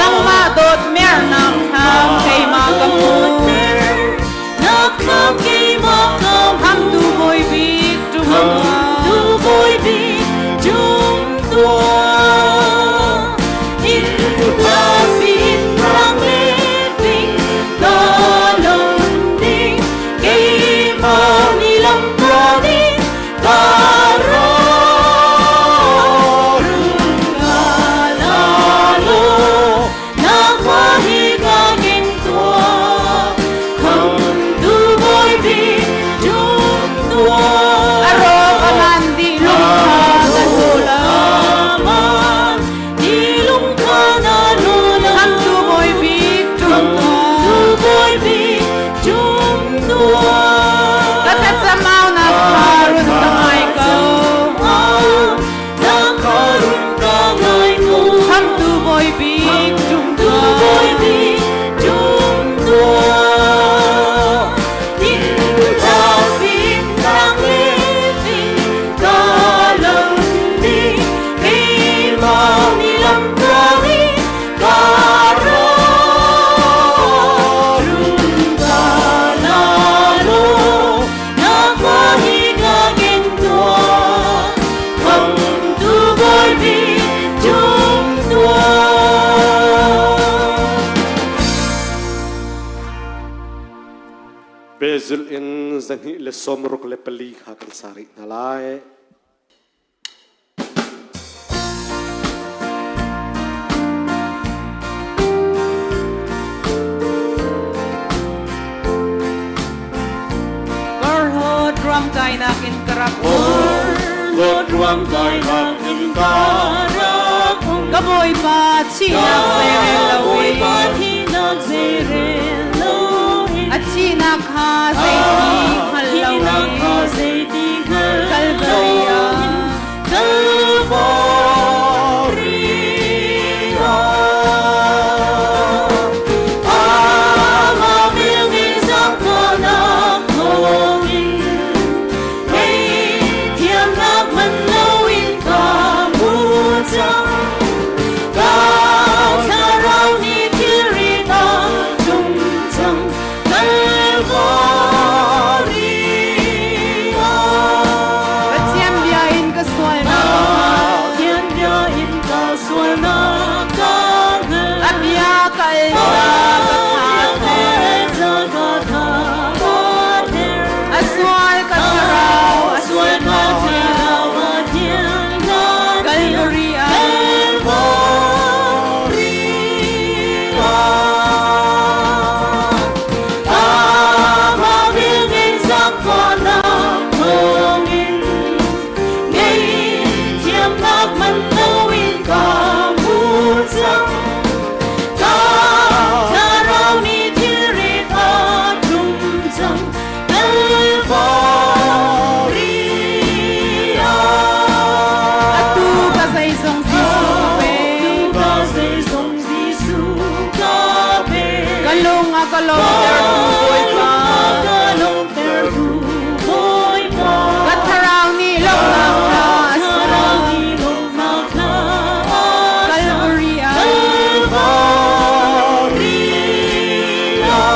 Nangmah dawt mernak thlam keimah ka hmu. Khamtu Bawi bik ṭum tuah. A rawk a man dih lung kha na hmu lo. Khamtu Bawi bik ṭum tuah. Ka thlacam aunak kha run ka ngai ko. Khamtu Bawi bik ṭum tuah. Pehzulh in 264 kha kan sa rih hna lai. Parhot ram kainak in ka rak Lord ruam kainak in ka rak Ka Bawipa thihnak zeirel loin A thihnak kha zeiti hngal loin Calvary ah Calvary ah Amah bil zangfahnak thawngin Thiamnak man loin ka hmu cang. Ka thlarau nih thilrit a tlung cang. Kalvari ah. Pathian bia in ka sualnak ka hngal. Pathian bia in ka sualnak ka hngal. A bia ka el ca ka tha a ther. A sual ka thlarau a sual Calvary ah. Man loin ka mu cang ka thlarau nih thilrit a tlum cang Kalvari ah. Atu ka zeizong Jesuh ka pe. Ka zeizong Jesuh ka pe. Ka lung a ka lawmtertu Bawipa. Ka lawmtertu Bawipa. Ka thlarau nih lawmhnak hla a sa. Thlarau nih lawmhnak hla a sa. Calvary ah. Calvary ah.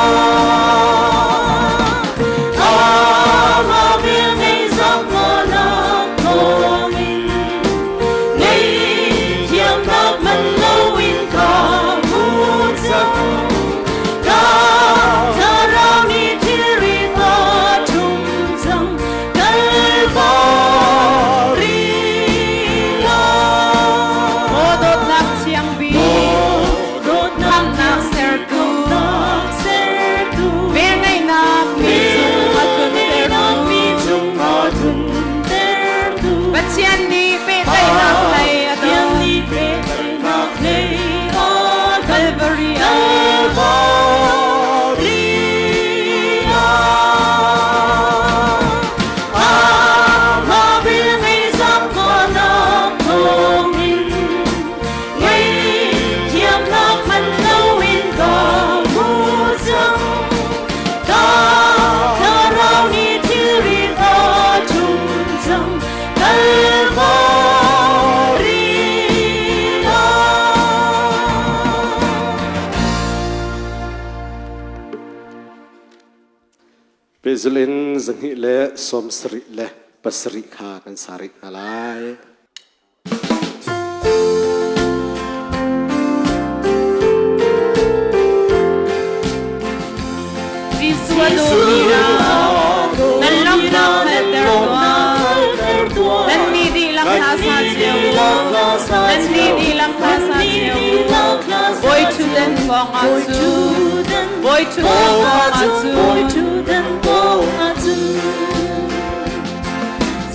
Amah vel ngei zangfahnak thawngin ngaihthiamnak man loin ka hmu cang. Ka Pehzulh in 277 kha kan sa rih hna lai. Nan lawmhnak hngalhter tuah. Nan mi dihlak hla sa cio u. Nan mi dihlak hla sa cio u. Bawi ṭhutdan pawngah cun. Bawi ṭhutdan pawngah cun.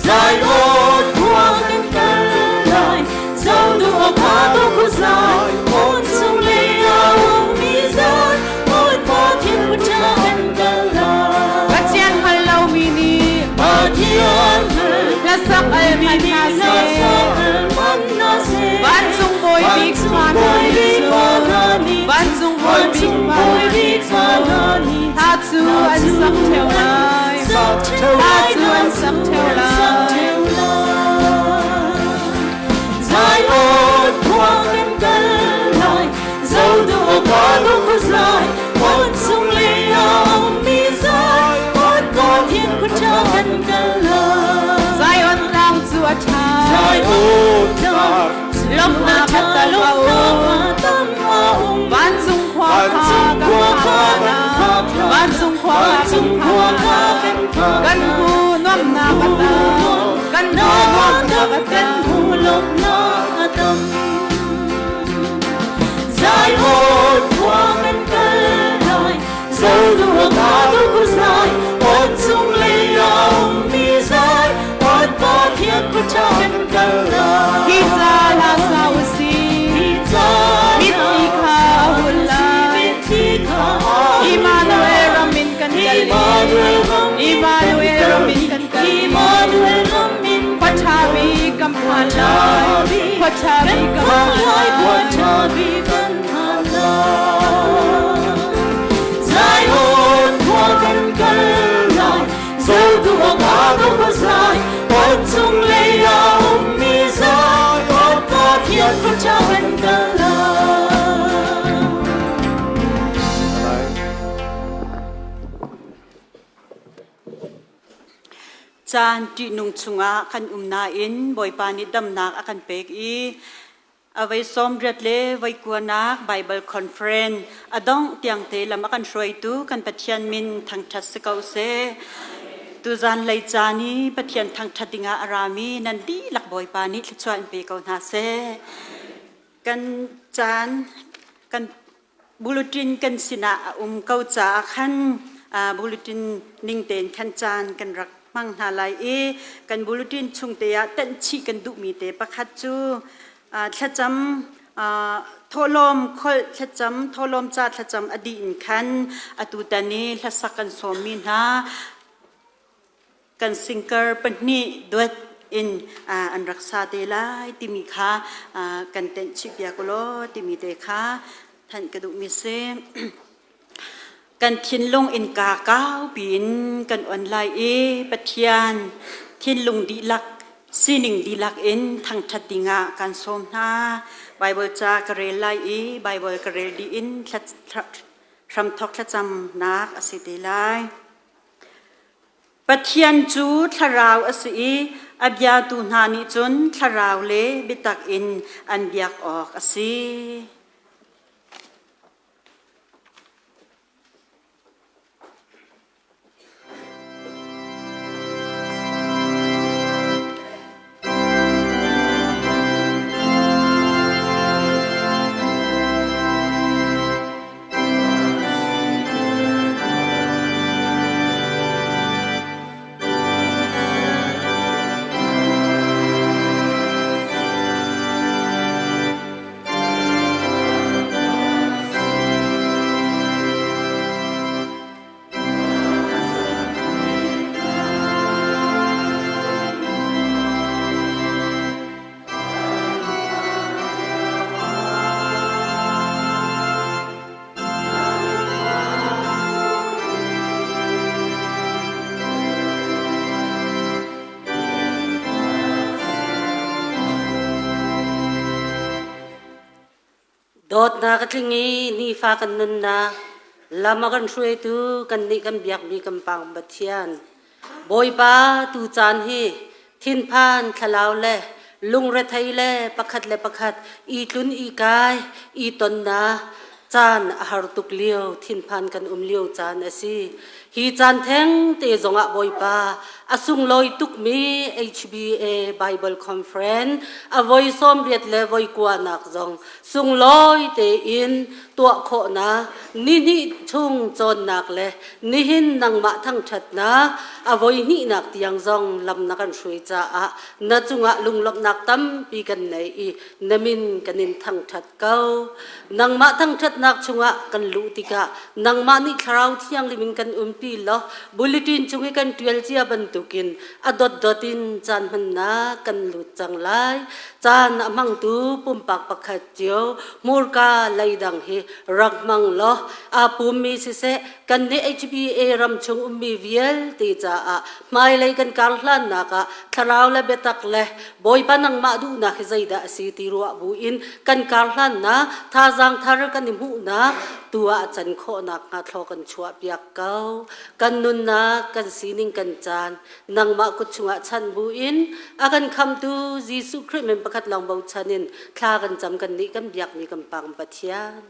Zion khua kan kal lai, zo nu kha to khu zai, hmun chung le a ummi zan, Bawipa thil ṭha kan kal lai. Pathian hngal lomi nih Pathian hngal hlasak al hmanh hna seh. Vancung bawi bik fa hna nih cun vancung bawi bik fa hna nih hla cu an sak ṭheo lai. Hla cu an sak ṭheo lai. Zion khua kan kal lai, zo duh ka lu zai, hmun chung le a ummi zai, Bawipa thiên khua kan kal lai. Zion tlang cu a ṭha. Zion tlang Lawmhnak a tam a um. Vancung khua kha kan phak hna. Vancung khua kha kan phak hna. Kan hu nuamhnak a tam. Kan hu nuamhnak a Kan tam. hu lawmhnak a tam. Zion khua kan kal lai, zo ka tu zai, on chung le a ummi zai, on Pathian khua kan kal lai. Hi ca hla sa u sih. Mitthli kha a hul lai. Immanuel ram in kan kal i Immanuel ram in kan kal i Khua ṭha bik kan phan lai. Khua ṭha bik kan phan lai. Zion khua kan kal lai, zo tu ka tu zai, on chung le a ummi zai, on Pathian khua ṭha kan kal lai. Caan ṭihnung chungah kan um nain Bawipa nih damnak a kan pek i a voi 80 le voi kuanak Baibal Conference a dongh tiangte lam a kan hruaitu kan Pathian min thangṭhat si ko seh. Tuzan lei caan i Pathian thangṭhat dingah a rami nan dihlak Bawipa nih thluachuah in pe ko hna seh. Kan caan kan bulletin kan sinah a um ko caah khan bulletin ning tein khan caan kan rak hmang hna lai i kan bulletin chung te ah tenh chih kan duhmi te pakhat cu thlacam thawhlawm kholh thlacam thawhlawm ca thlacam a dih in khan atu tan i hlasak kan sawmmi hna kan singkar pahnih duet in an rak sa te lai timi kha kan tenh chih piak ulaw timi te kha thanh ka duhmi si. Kan thinlung innka kau piin kan on lai i Pathian thinlung dihlak sining dihlak in thangṭhat dingah kan sawm hna. Bible ca ka rel lai i Bible ka rel dih in hramthawk thlacamnak a si te lai. Pathian cu thlarau a si i a biatu hna nih cun thlarau le biatak in an biak awk a si. Dawtnak a tling i nifa kan nunnak Lam a kan hruaitu kannih kan biakmi kan Pang Pathian. Bawipa tu caan hi thinphan thlalau le lungrethei le pakhat le pakhat i tlun i kai i tonnak caan a har tuk lio thinphan kan um lio caan a si. Hi caan theng te zongah Bawipa a sunglawi tukmi HBA Bible Conference a voi 80 le voi kuanak zong sunglawi tein tuah khawhnak nihnih chung cawnnak le nihin nangmah thangṭhatnak a voi hnihnak tiang zong lam na kan hruai caah na cungah lunglawmhnak tampi kan nei i na min kan in thangṭhat ko. Nangmah thangṭhatnak chungah kan luh tikah nangmah nih Thlarau Thianghlim in kan umpi law bulletin chung i kan ṭial cia bantukin a dotdot in caan hmannak kan lut cang lai. Caan a hmangtu pumpak pakhat cio hmurka leidang hi rak hmang law aa pummi siseh kan nih HBA ram chung ummi vialte caah hmailei kan kar hlannak ah thlarau le biatak le Bawipa nangmah duhnak hi zeidah a si ti ruah buin kan kar hlannak thazaang thar kan i hmuhnak tu ah a can khawhnak hnga thlaw kan chuah piak ko. Kan nunnak, kan sining, kan caan nangmah kut chungah chanh buin a kan khamtu Jesuh Khrih min pakhat lawng bochan in thla kan cam kan nih kan biakmi kan pang Pathian.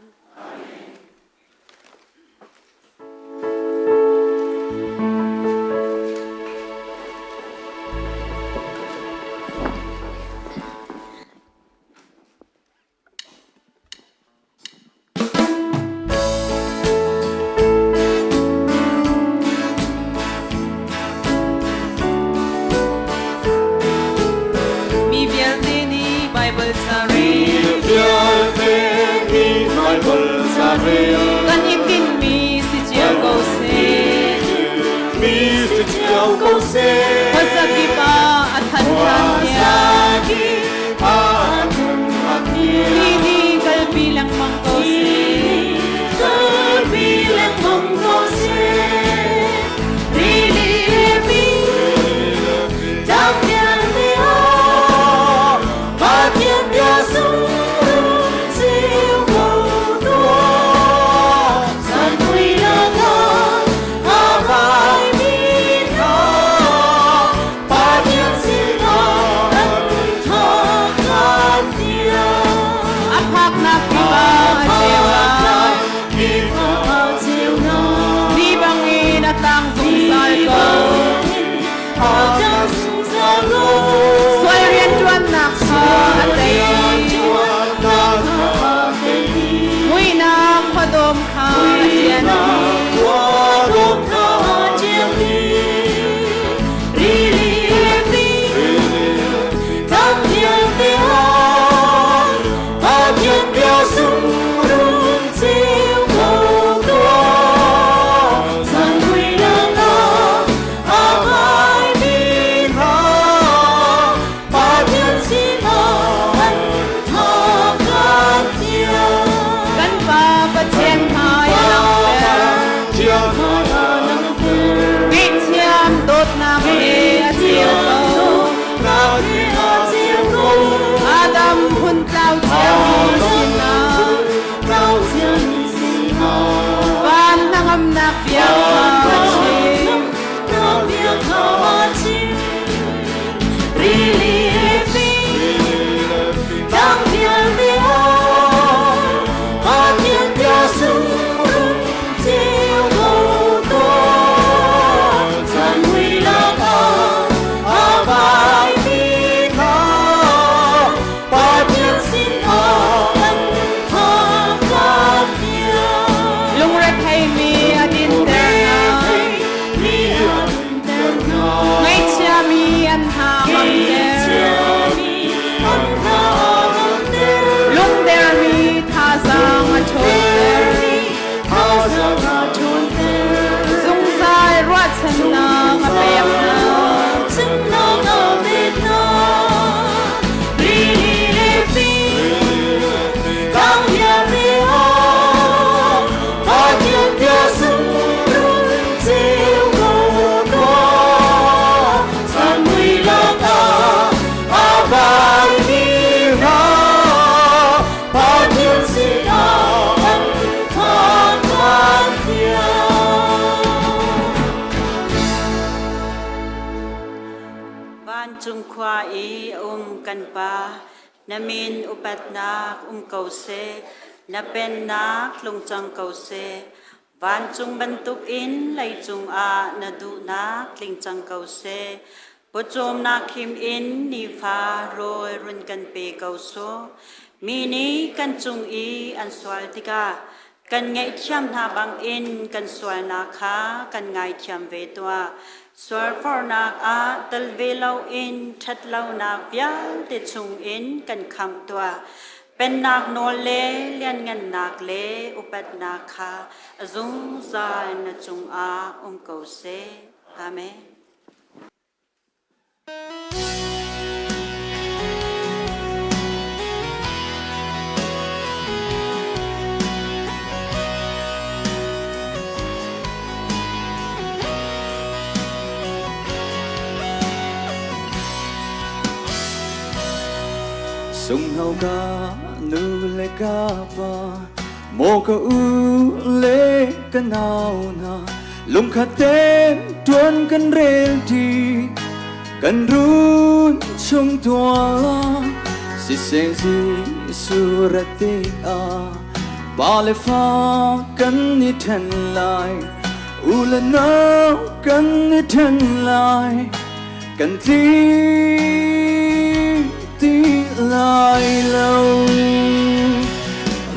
Mi vialte nih Baibal ca rel. Vialte nih Baibal ca rel. Kan i tinhmi si cio ko seh. Mi si cio ko seh. Khuazakip ah a than hlan tiang. Khuazakip ah a than hlan tiang. Ni ni kalpi lengmang ko seh. Kalpi lengmang ko seh. Rili pi tang vialte ah Pathian bia sung ceu ko tuah. Zan mui lakah a vaimi hna Pathian sinah an thangṭhat tiang. A phaknak kip ah a ceu lai. Kip ah a ceu lai. Ni bangin a tlang zungzal ko. A tlang zungzal ko. Sual rianṭuannak kha a tei. Rianṭuannak kha a tei. Muihnak khuadawm kha a ṭian dih. Khuadawm kha a ṭian dih. Rili pi tang vialte ah Pathian bia sung ceu ko tuah. Zan mui lakah a kaimi hna Pathian sinah an thangṭhat tiang. Kan Pa Pathian hmai a langhter. Ngaihthiam dawtnak he a ceu ko. Adam phun tlau ciami sinah van hnangamnak bia kha a chim. Rili pi tang vialte ah Pathian bia sung ceu ko tuah. Zan mui lakah a vaimi hna Pathian sinah an Vancung khua i a um kan Pa, na min upatnak um ko seh, na pennak tlung cang ko seh. Vancung bantukin leicung ah na duhnak tling cang ko seh. Pawcawmnak him in nifa rawl run kan pe ko sawh. Mi nih kan cung i an sual tikah kan ngaihthiam hna bangin kan sualnak kha kan ngaithiam ve tuah. Sualforhnak ah tel ve loin ṭhatlonak vialte chungin kan khamh tuah. Pennak nawl le lianngannak le upatnak kha a zungzal na cungah um ko seh. Amen. Sunghno ka nu le ka pa maw ka u le ka nau hna lungkhat tein tuan kan rel ti kan run chung tual siseh Jesuh rat tikah pa le fa kan i then lai u le nau kan i then lai kan tli ti lai lo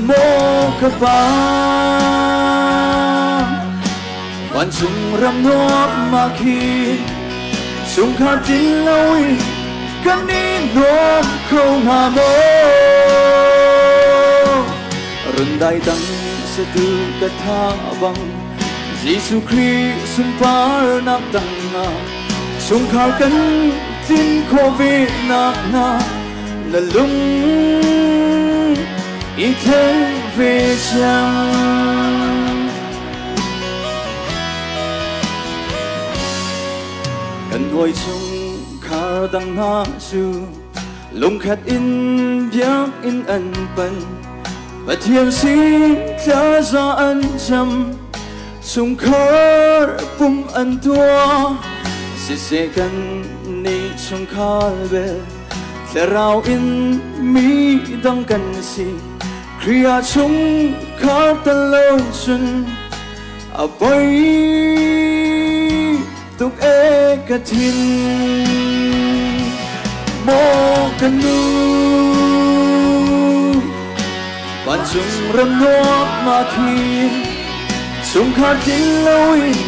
maw ka pa vancung ram nuam ma khi chungkhar tin lo in kan i nuam kho hnga maw rundai dang satu ka tha bang Jesuh Khrih sunparnak tangah chungkhar kan tlin khawh ve nak hnga na lung i thleng ve cang. Kan hawi chungkhar dang hna cu lungkhat in biakinn an pan Pathian sin thlaza an cam chungkhar pum an tuah siseh kan nih chungkhar bel thlarau in mi dang kan si Khrih ah chungkhar tal lo cun a poi tuk e ka thin maw ka nu vancung ram nuam ma khi chungkhar tling loin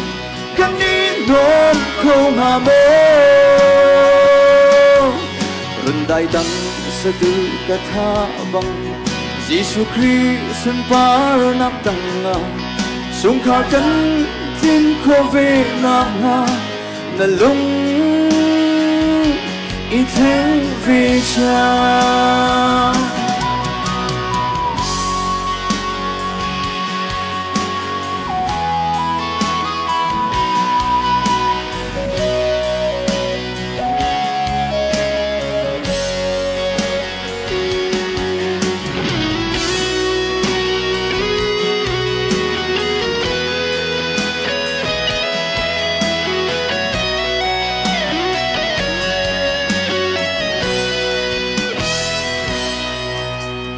kan i nuam kho hnga maw rundai dang satu ka tha bang Jesuh Khrih sunparnak tangah chungkhar kan tlin khawh ve nakhnga na lung i thleng ve cang.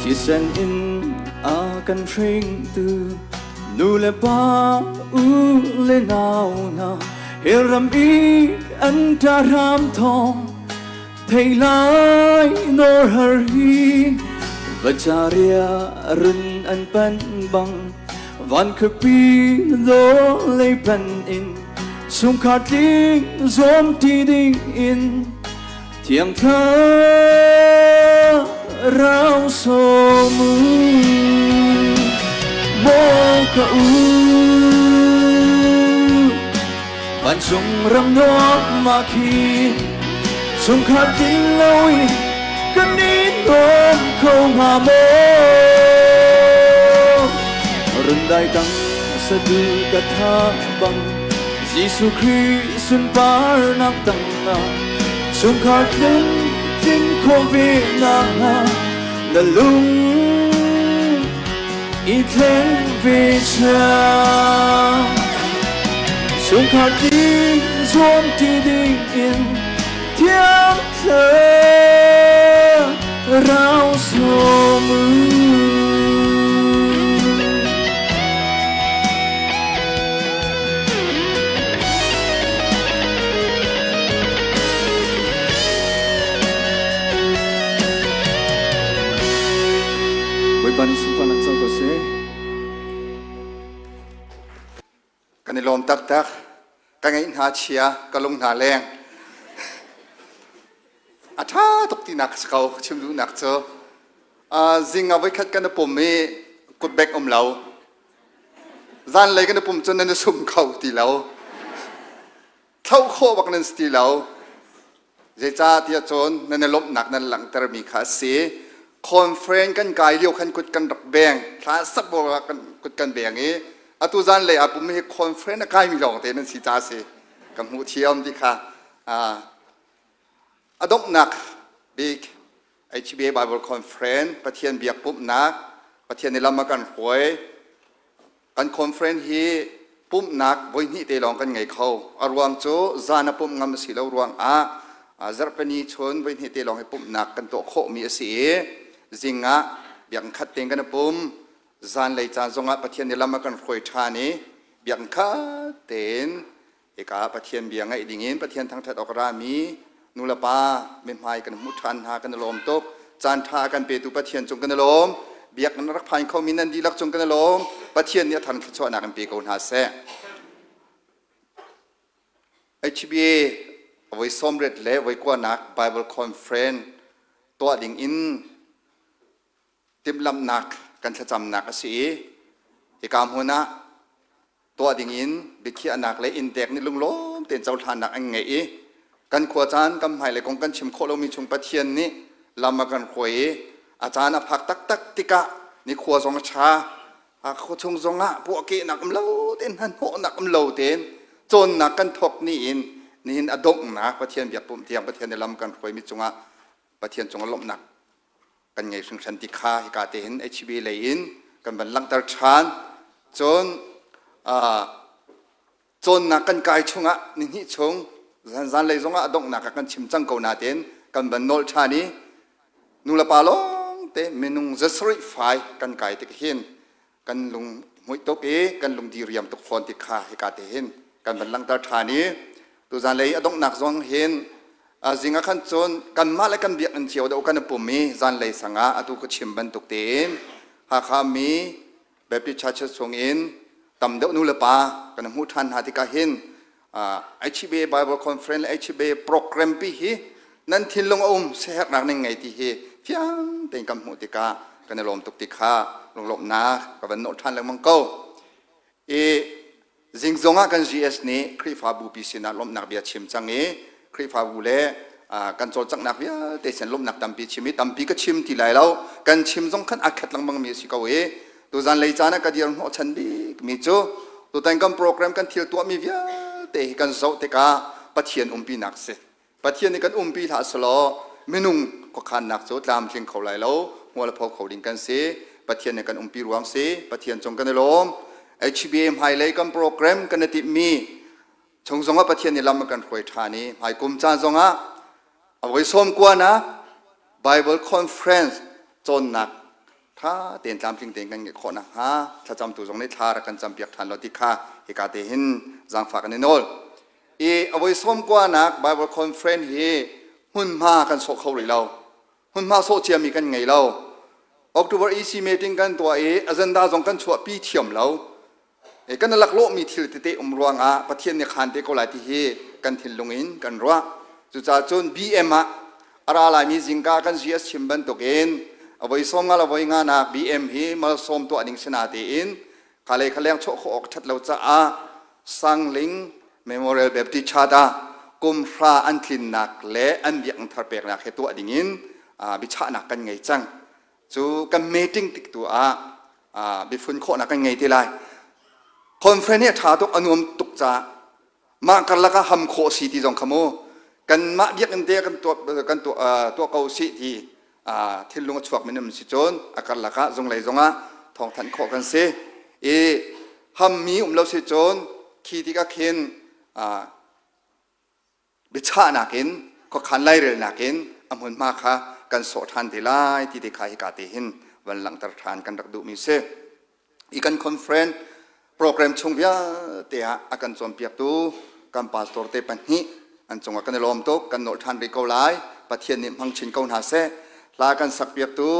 Thisen in a kan hringtu nu le pa u le nau hna hell ram i an ṭa hram thawng thei lai nor har hi vacharia run an pan bang van khuapi lo lei pan in chungkhar tling zuam ti ding in thiang thlarau sawm u maw ka u vancung ram nuam ma khi chungkhar tin loin kan i nuam kho hnga maw rundai tang sadu ka tha bang Jesuh Khrih sunparnak tangah chungkhar tling tling khawh ve nakhnga na lung i thleng ve cang chungkhar tling zuam ti ding in thiang taktak. Ka ngeih hna chia, ka lung hna leng. A ṭha tuk tinak si ko chim duhnak cu. Zing ah voikhat kan i pum i kutbek um lo. Zanlei kan i pum cun nan i sum kho ti lo. Thloh khawh bak nan si ti lo. Zeicahtiah cun nan i lawmhnak nan langhtermi kha a si. Conference kan kai lio khan kut kan rak beng. Thla sak ah kan kut kan beng i atu zanlei ah pum hi conference a kaimi lawng te nan si ca a si. Ka hmuh thiam ti kha. A donghnak bik HBA Bible Conference Pathian biak pumhnak Pathian nih lam a kan hruai. Kan conference hi pumhnak voihnih te lawng kan ngei kho. A ruang cu zan a pumh ngam a si lo ruangah zarhpini chun voihnih te lawng hi pumhnak kan tuah khawhmi a si i zing ah biakinn khat tein kan i pum. Zanlei caan zongah Pathian nih lam a kan hruai ṭhan i biakinn khat tein Hika ah Pathian bia ngaih dingin Pathian thangṭhat awk a rami nulepa mithmai kan hmuh ṭhan hna kan i lawm tuk. Caan ṭha a kan petu Pathian cung kan i lawm. Biakinn rak phan khomi nan dihlak cung kan i lawm. Pathian nih a thar thluachuahnak in pe ko hna seh. HBA voi 80 le voi kuanak Bible Conference tuah ding in timhlamhnak kan thlacamnak a si i hika hmun ah tuah dingin biakhiahnak le inntek nih lunglawm tein cohlannak an ngeih i kan khua caan kan hmailei kong kan chim khawh lomi chung Pathian nih lam a kan hruai i a caan a phak taktak tikah nikhua zong a ṭha a khua chung zongah puahkehnak um lo tein hnahnawhnak um lo tein cawnnak kan thawk ni in nihin a donghnak Pathian biak pumh tiang Pathian nih lam kan hruaimi cungah Pathian cungah lawmhnak kan ngei hringhran ti kha hika te hin HB lei in kan van langhter ṭhan. Cun cawnnak kan kai chungah nihnih chung zanlei zongah a donghnak ah kan chim cang ko nain kan van nawl ṭhan i nulepa lawng te minung zasarih fai kan kai tik hin kan lung hmuih tuk i kan lung diriam tuk fawn ti kha hika te hin kan van langhter ṭhan i tuzan lei a donghnak zong hin zing ah khan cun kanmah le kan biakinn cio deuh kan i pum i zanlei sang ah atu ka chim bantuk tein Hakha mi Baptist Churches chung in tam deuh nu le pa kan hmuh ṭhan hna tikah hin HBA Bible Conference le HBA program pi hi nan thinlung a um siaherhnak nan ngei ti hi fiang tein kan hmuh tikah kan i lawm tuk ti kha lunglawmhnak ka van nawh ṭhan lengmang ko. I zing zongah kan GS nih Khrihfabu pi sinah lawmhnak bia chim cang i Khrihfabu le kan cawlcanghnak vialte sin lawmhnak tampi chim i tampi ka chim ti lai lo kan chim zong khan a khat lengmang mi a si ko i tuzan lei caan ah ka dir hnawh chan bik mi cu tutan kan program kan thil tuahmi vialte hi kan zoh tikah Pathian umpinak si Pathian nih kan umpi hlah selaw minung khuakhannak cu tlamtling kho lai lo hmual pho kho ding kan si Pathian nih kan umpi ruang si Pathian cung kan i lawm HBA hmailei kan program kan i timhmi chung zongah Pathian nih lam a kan hruai ṭhan i hmaikum caan zongah a voi sawm kuanak Bible conference cawnnak ṭha tein tlamtling tein kan ngeih khawh nakhnga thlacamtu zong nih thla rak kan campiak ṭhan lo ti kha hika te hin zaangfah kan i nawl. I a voi sawm kuanak Bible conference hi hmunhma kan sawh kho rih lo. Hmunhma sawh ciami kan ngei lo. October EC meeting kan tuah i agenda zong kan chuahpi thiam lo. Kan i laklawhmi thil tete um ruangah Pathian nih khaan te ko lai ti hi kan thinlung in kan ruah. Cucaah cun BM ah a ra laimi zingka kan GS chim bantukin a voi sawm nga le voi nga nak BM hi malsawm tuah ding si na tiin kha le kha leng chuah khawh awk ṭhat lo caah Sangling Memorial Baptist Church ah kum hra an tlinnak le an biakinn thar peknak he tuah dingin biachahnak kan ngei cang. Cu kan meeting tik tu ah biafun khawhnak kan ngei te lai. Conference hi a ṭha tuk, a nuam tuk caah mah karlak ah ham khawh si ti zong kha mu kanmah biakinn te kan tuah kan tuah tuah ko sih ti thinlung a chuak mi um si cun a karlak ah zunglei zongah thawngthanh khawh kan si i hammi um lo si cun khi tikah khin biachahnak in khuakhan lairelnak in a hmunhma kha kan sawh ṭhan te lai ti te kha hika te hin van langhter ṭhan kan rak duhmi si. Hi kan conference program chung vialte ah a kan cawnpiaktu kan pastor te pahnih an cungah kan i lawm tuk kan nawl ṭhan rih ko lai. Pathian nih hmang chin ko hna seh. Hla kan sakpiaktu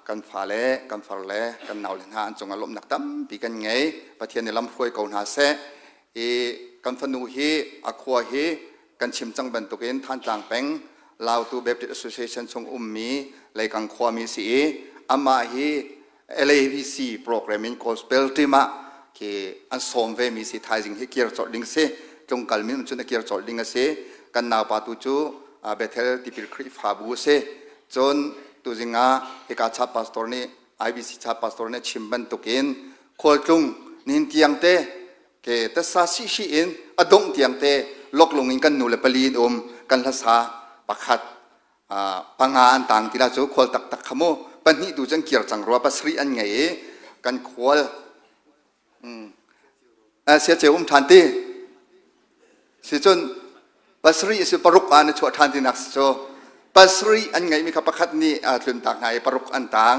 kan fale, kan farle, kan naule hna an cungah lawmhnak tampi kan ngei. Pathian nih lam hruai ko hna seh. Hi kan fanu hi a khua hi kan chim cang bantukin Thantlang peng Lautu Baptist Association chung ummi Leikang khuami si i amah hi LABC program in gospel team ah khi an sawm ve mi si thaizing hi kir colh ding si tlungkal min cun a kir colh ding a si kan naupa tu cu Bethel tipil Khrihfabu a si cun tuzing ah hika cha pastor nih IBC cha pastor nih chim bantukin khualtlung nihin tiang te ke tasa si si in a dongh tiang te loklung in kan nu le pali in um kan hlasa pakhat panga an tang ti la cu khual taktak kha mu pahnih tu cun kir cang rua pasarih an ngei i kan khual sia ceu um ṭhan ti si cun pasarih si paruk ah na chuah ṭhan ti nak si cu pasarih an ngeihmi kha pakhat nih tlun tak hna i paruk an tang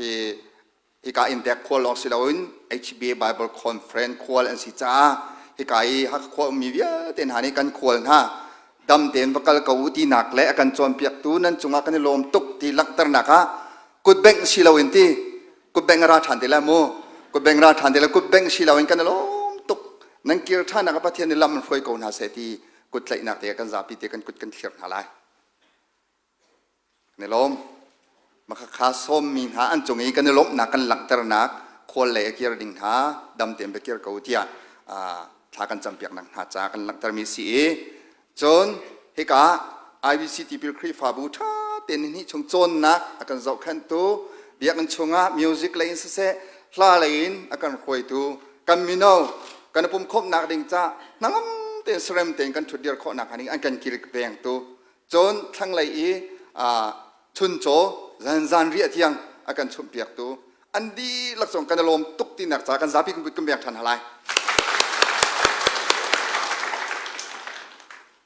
hi Hika inntek khual lawng si loin HBA Bible Conference khual an si caah hika i Hakha khua ummi vialte hna nih kan khual hna. Dam tein va kal ko u tinak le a kan cawnpiaktu nan cungah kan i lawm tuk ti langhternak ah kutbengh si loin ti kutbengh a ra ṭhan te lai mu kutbengh ra ṭhan te lai kutbengh si loin kan i lawm tuk nan kir ṭhannak ah Pathian nih lam in hruai ko hna seh ti kut tlaihnak te kan zapi te kan kut kan thlir hna lai. Kan i lawm. Makhakha sawmmi hna an cung i kan i lawmhnak kan langhternak khual lei a kir ding hna dam tein va kir ko tiah thla kan campiaknak hna ca kan langhtermi si i cun hika IBC tipil Khrihfabu ṭha tein ni chung cawnnak a kan zohkhenhtu biakinn chungah music lei in siseh hla lei in a kan hruaitu kan mino kan i pumkhawmhnak ding ca hnangam tein serem tein kan ṭhutdir khawhnak hnga ding an kan kilvengtu Cun thlanglei i chuncaw zan riah tiang a kan chumhpiaktu an dihlak zong kan i lawm tuk tinak ca kan zapi kan beng ṭhan hna lai.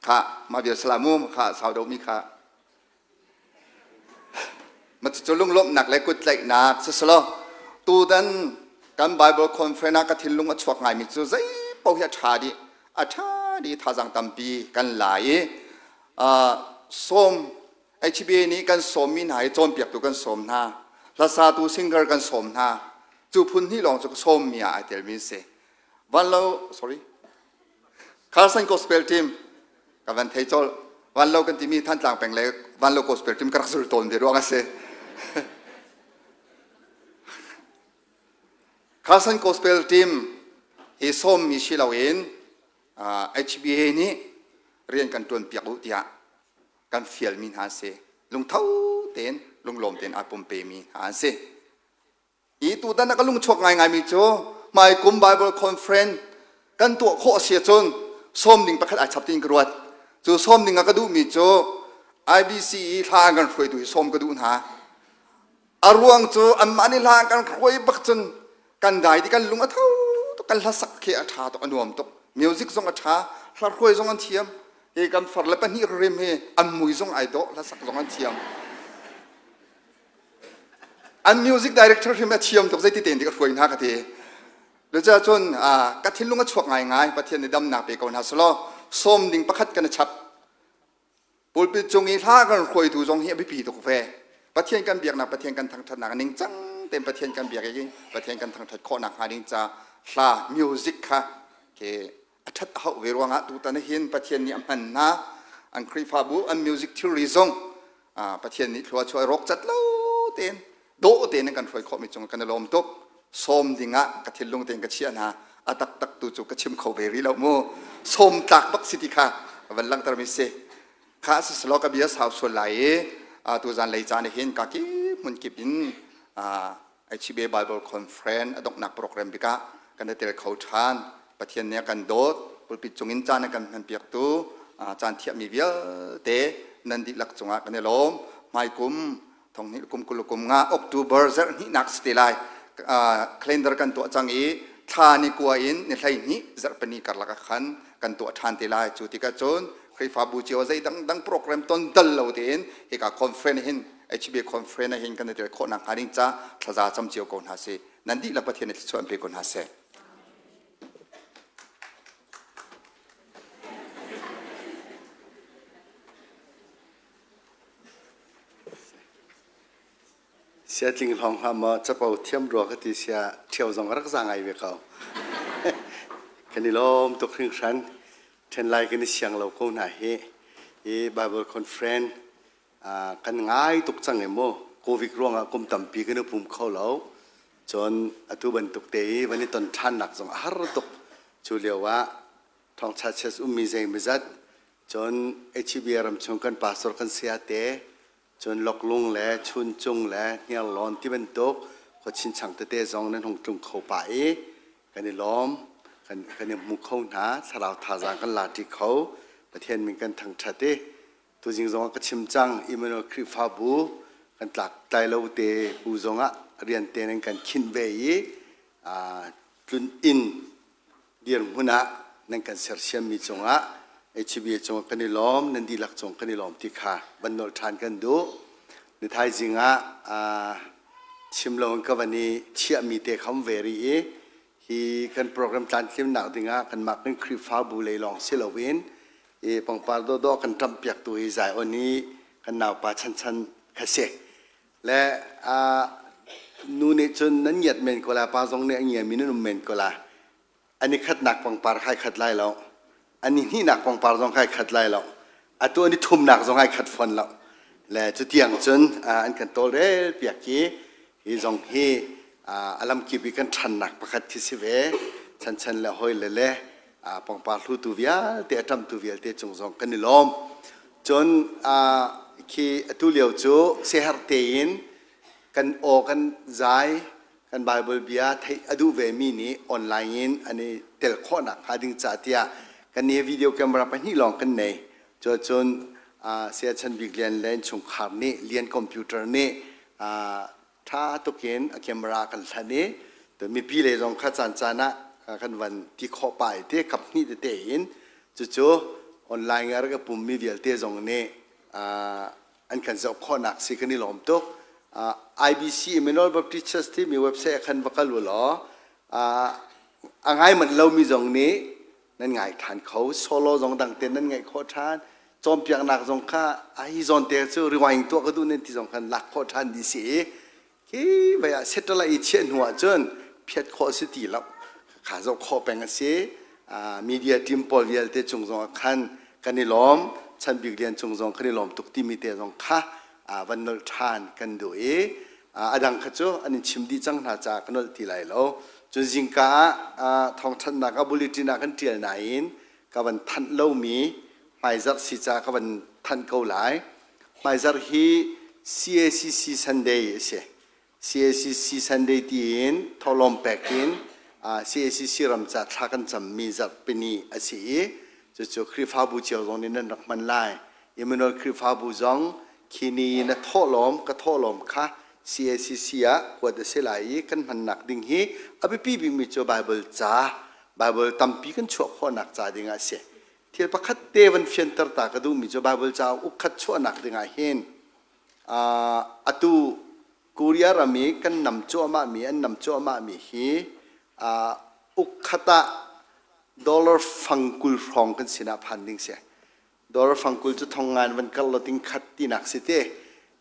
Kha mah vial salamu kha sau deuhmi kha ma cu lunglawmhnak le kuttlaihnak siselaw tutan kan Bible conference ah ka thinlung a chuak ngaimi cu zei paoh hi a ṭha dih a ṭha dih thazaang tampi kan la i sawm HBA nih kan sawmmi hna hi cawnpiaktu kan sawm hna hlasatu singer kan sawm hna cu phun hnih lawng cu ka sawmmi ah ai telmi si vanlo sorry Carson Gospel Team ka van thei colh vanlo kan timi Thantlang peng le vanlo gospel team ka rak zul tawn ve ruang a si Carson Gospel Team hi sawmmi si loin HBA nih rian kan ṭuan piak u tiah kan fialmi hna an si. Lungtho tein lunglawm tein aa pumpemi hna an si. I tutan ah ka lungchuak ngaingaimi cu hmaikum Bible Conference kan tuah khawh a si ahcun sawm ding pakhat ai chap tiin ka ruat. Cu sawm ding ah ka duhmi cu IBC i hla an kan hruaitu hi sawm ka duh hna. A ruang cu anmah nih hla an kan hruai bak cun kan dai ti kan lung a tho tuk kan hlasak khi a ṭha tuk a nuam tuk music zong a ṭha hla hruai zong an thiam hi kan far le pahnih rim hi an mui zong ai dawh hlasak zong an thiam an music director hrim a thiam tuk zeiti tein dik a hruai hna ka ti Cucaah cun ka thinlung a chuak ngaingai Pathian nih damnak pe ko hna selaw sawm ding pakhat kan i chap pulpit cung i hla kan hruaitu zong hi a biapi tuk ve Pathian kan biaknak Pathian kan thangṭhatnak ningcang tein Pathian kan biak i Pathian kan thangṭhat khawhnak hnga ding ca hla music kha ke a ṭhat a hauh ve ruangah tutan hin Pathian nih a hman hna an Khrihfabu an music thilri zong Pathian nih thlua chuah rawk cat lo tein dawh tein an kan hruai khawhmi cung kan i lawm tuk sawm dingah ka thinlung tein ka chiah hna a taktak tu cu ka chim kho ve rih lo mu sawm tlak bak si ti kha van langhtermi si kha siselaw ka bia sau sual lai i tu zan lei caan hin ka ki hmun kip in HBA Bible Conference a donghnak program bikah kan i tel kho ṭhan. Pathian nih a kan dawt, pulpit cungin caan a kan hmanpiaktu caan thiahmi vialte nan dihlak cungah kan i lawm. Hmaikum thonghnih kum kul kum nga October zarh hnihnak si te lai. Calendar kan tuah cang i thla ni kua in ni 12 zarhpini karlak ah khan kan tuah ṭhan te lai. Cu tikah cun Khrihfabu cio zei dangdang program ton dal lo tein hika conference hin HB conference ah hin kan i tel khawh nakhnga ding ca thlaza cam cio ko hna sih. Nan dihlak Pathian nih thluachuah an pe ko hna seh. Sia tling hlong hlah maw capo thiam rua ka ti sia ṭhio zong rak za ngai ve ko. Kan i lawm tuk hringhran. Ṭhen lai kan i siang lo ko hna hi. Hi Bible Conference kan ngai tuk cang i mu. Covid ruangah kum tampi kan i pum kho lo. Cun atu bantuk te i van i ton ṭhannak zong a har tuk. Cu lio ah Thawngṭha Church ummi zeimawzat cun HBA ram chung kan pastor kan saya te cun Loklung le Chuncung le Hniarlawn ti bantuk khua chinchang tete zong nan hung tlung kho pah i kan i lawm kan kan i hmu kho hna thlarau thazaang kan la ṭi kho Pathian min kan thangṭhat i tuzing zong ah ka chim cang Emmanuel Khrihfabu kan tlak tlai lo te bu zong ah rian te nan kan khinh ve i tlun inn dirhmun ah nan kan sersiammi cungah HBA cungah kan i lawm, nan dihlak cung kan i lawm ti kha van nolh ṭhan kan duh. Ni thaizing ah chim lo in ka van i chiahmi te kha um ve rih i hi kan program tlamtlinnak dingah kanmah kan Khrihfabu lei lawng si loin i pangpar dawhdawh kan ṭamhpiaktu hi Zion i kan naupa Chanchan kha si. Le nu nih cun nan ngiat men ko la, pa zong nih a ngiami nan um men ko la. An i khatnak pangpar khai khat lai lo. An i hnihnak pangpar zong khai khat lai lo. Atu an i thumnak zong ai khat fawn lo. Le cutiang cun an kan tawlrel piak i hi zong hi a lamkip i kan ṭhannak pakhat khi si ve. Chanchan le hawi le le pangpar hlutu vialte a ṭamtu vialte cung zong kan i lawm. Cun khi atu lio cu siaherh tein kan aw kan zai kan Bible bia theih a duh vemi nih online in an i tel khawhnak hnga ding ca tiah kan nih video camera pahnih lawng kan nei. Cuacun Saya Chan Bik Lian le innchungkhar nih Lian computer nih ṭha tukin a camera kan hlan i mipi lei zong kha caan caan ah kan van ti khawh pah i te kap hnih tete in cucu online ah rak i pummi vialte zong nih an kan zoh khawhnak si kan i lawm tuk. IBC Emmanuel Baptist Church timi website ah khan va kal u law a ngai manh lomi zong nih nan ngai ṭhan kho solo zong dang te nan ngaih khawh ṭhan cawnpiaknak zong kha a hi zawn te cu rewind tuah ka duh nan ti zong khan lak khawh ṭhan dih si i khi vai ah satellite i chiah hnu ah cun phiat khawh si ti lo kha zoh khawh peng a si media team pawl vialte cung zong ah khan kan i lawm chan bik lian cung zong kan i lawm tuk timi te zong kha van nolh ṭhan kan duh i a dang kha cu an in chim dih cang hna caah ka nolh ti lai lo cun zingka ah thawngthanhnak ah bulletin ah kan ṭial nain ka van thanh lomi hmaizarh si caah ka van thanh ko lai hmaizarh hi CACC Sunday a si CACC Sunday tiin thawhlawm pek in CACC ram ca thla kan cammi zarhpini a si i cucu Khrihfabu cio zong nih nan rak hman lai Emmanuel Khrihfabu zong khi ni na thawhlawm ka thawhlawm kha CACC ah kuat a si lai i kan hmannak ding hi a biapi bikmi cu Bible ca Bible tampi kan chuah khawhnak ca ding ah a si. Thil pakhat te van fianter ta ka duhmi cu Bible ca ukkhat chuahnak ding ah hin atu Korea ram i kan nam cuahmahmi an nam cuahmahmi hi ukkhat ah dollar fang 20 hrawng kan sinah phan ding si. Dollar fang 20 cu thong ngan van kar lo ting khat tinak si te.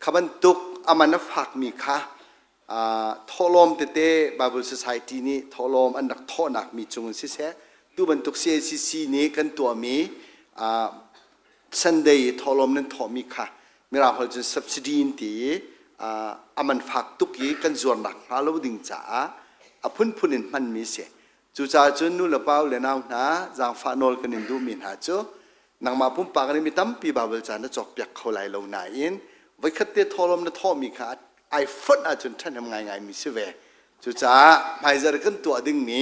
Kha bantuk aman a fakmi kha thawhlawm tete Bible Society nih thawhlawm an rak thawhnak mi cung in siseh tu bantuk CACC nih kan tuahmi Sunday i thawhlawm nan thawhmi kha mirang holh cun subsidy in ti i a man fak tuk i kan zuarnak hnga lo ding caah a phunphun in hmanmi si. Cucaah cun nu le pa le nau hna zaangfah nawl kan in duhmi hna cu nangmah pumpak nih mi tampi Baibal ca na cawkpiak kho lai lo nain voikhat te thawhlawm na thawhmi kha ai fonh ahcun ṭhahnem ngaingaimi si ve. Cucaah hmaizarh kan tuah dingmi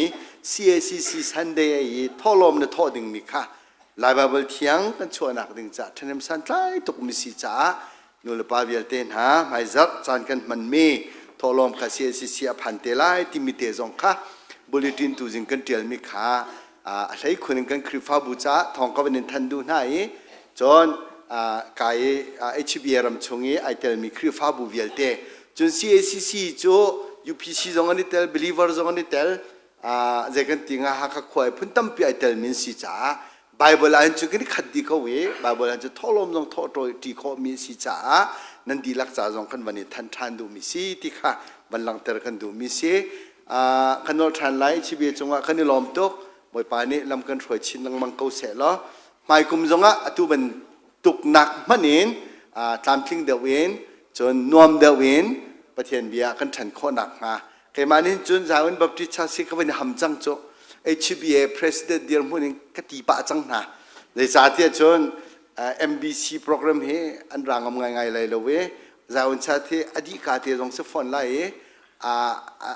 CACC Sunday i thawhlawm na thawh dingmi kha Lai Baibal Thiang kan chuahnak ding caah ṭhahnem santlai tukmi si caah nulepa vialte hna hmaizarh caan kan hmanmi thawhlawm kha CACC a phan te lai timi te zong kha bulletin tuzing kan ṭialmi kha a hleikhun in kan Khrihfabu caah thawng ka van in thanh duh hna i cun kai HBA ram chung i ai telmi Khrihfabu vialte cun CACC cu UPC zong an i tel believer zong an i tel zei kan ti nga Hakha khua i phun tampi ai telmi an si caah Bible ah hin cu kan i khat dih ko i Bible ah cun thawhlawm zong thawh ṭi khawhmi a si caah nan dihlak ca zong kan van i thanh ṭhan duhmi si ti kha van langhter kan duhmi si. Kan nolh ṭhan lai Chibia cungah kan i lawm tuk. Bawipa nih lam kan hruai chin lengmang ko seh law hmaikum zongah atu bantuk nak hmanh in tlamtling deuh in cun nuam deuh in Pathian bia kan ṭhan khawh nakhnga keimah nih cun Zion Baptist Church hi ka van i ham cang cu HBA president dirhmun in ka ti pah cang hna. Zeicahtiah cun MBC program hi an ra ngam ngaingai lai lo i Zion Church hi a dih ka te zong si fawn lai i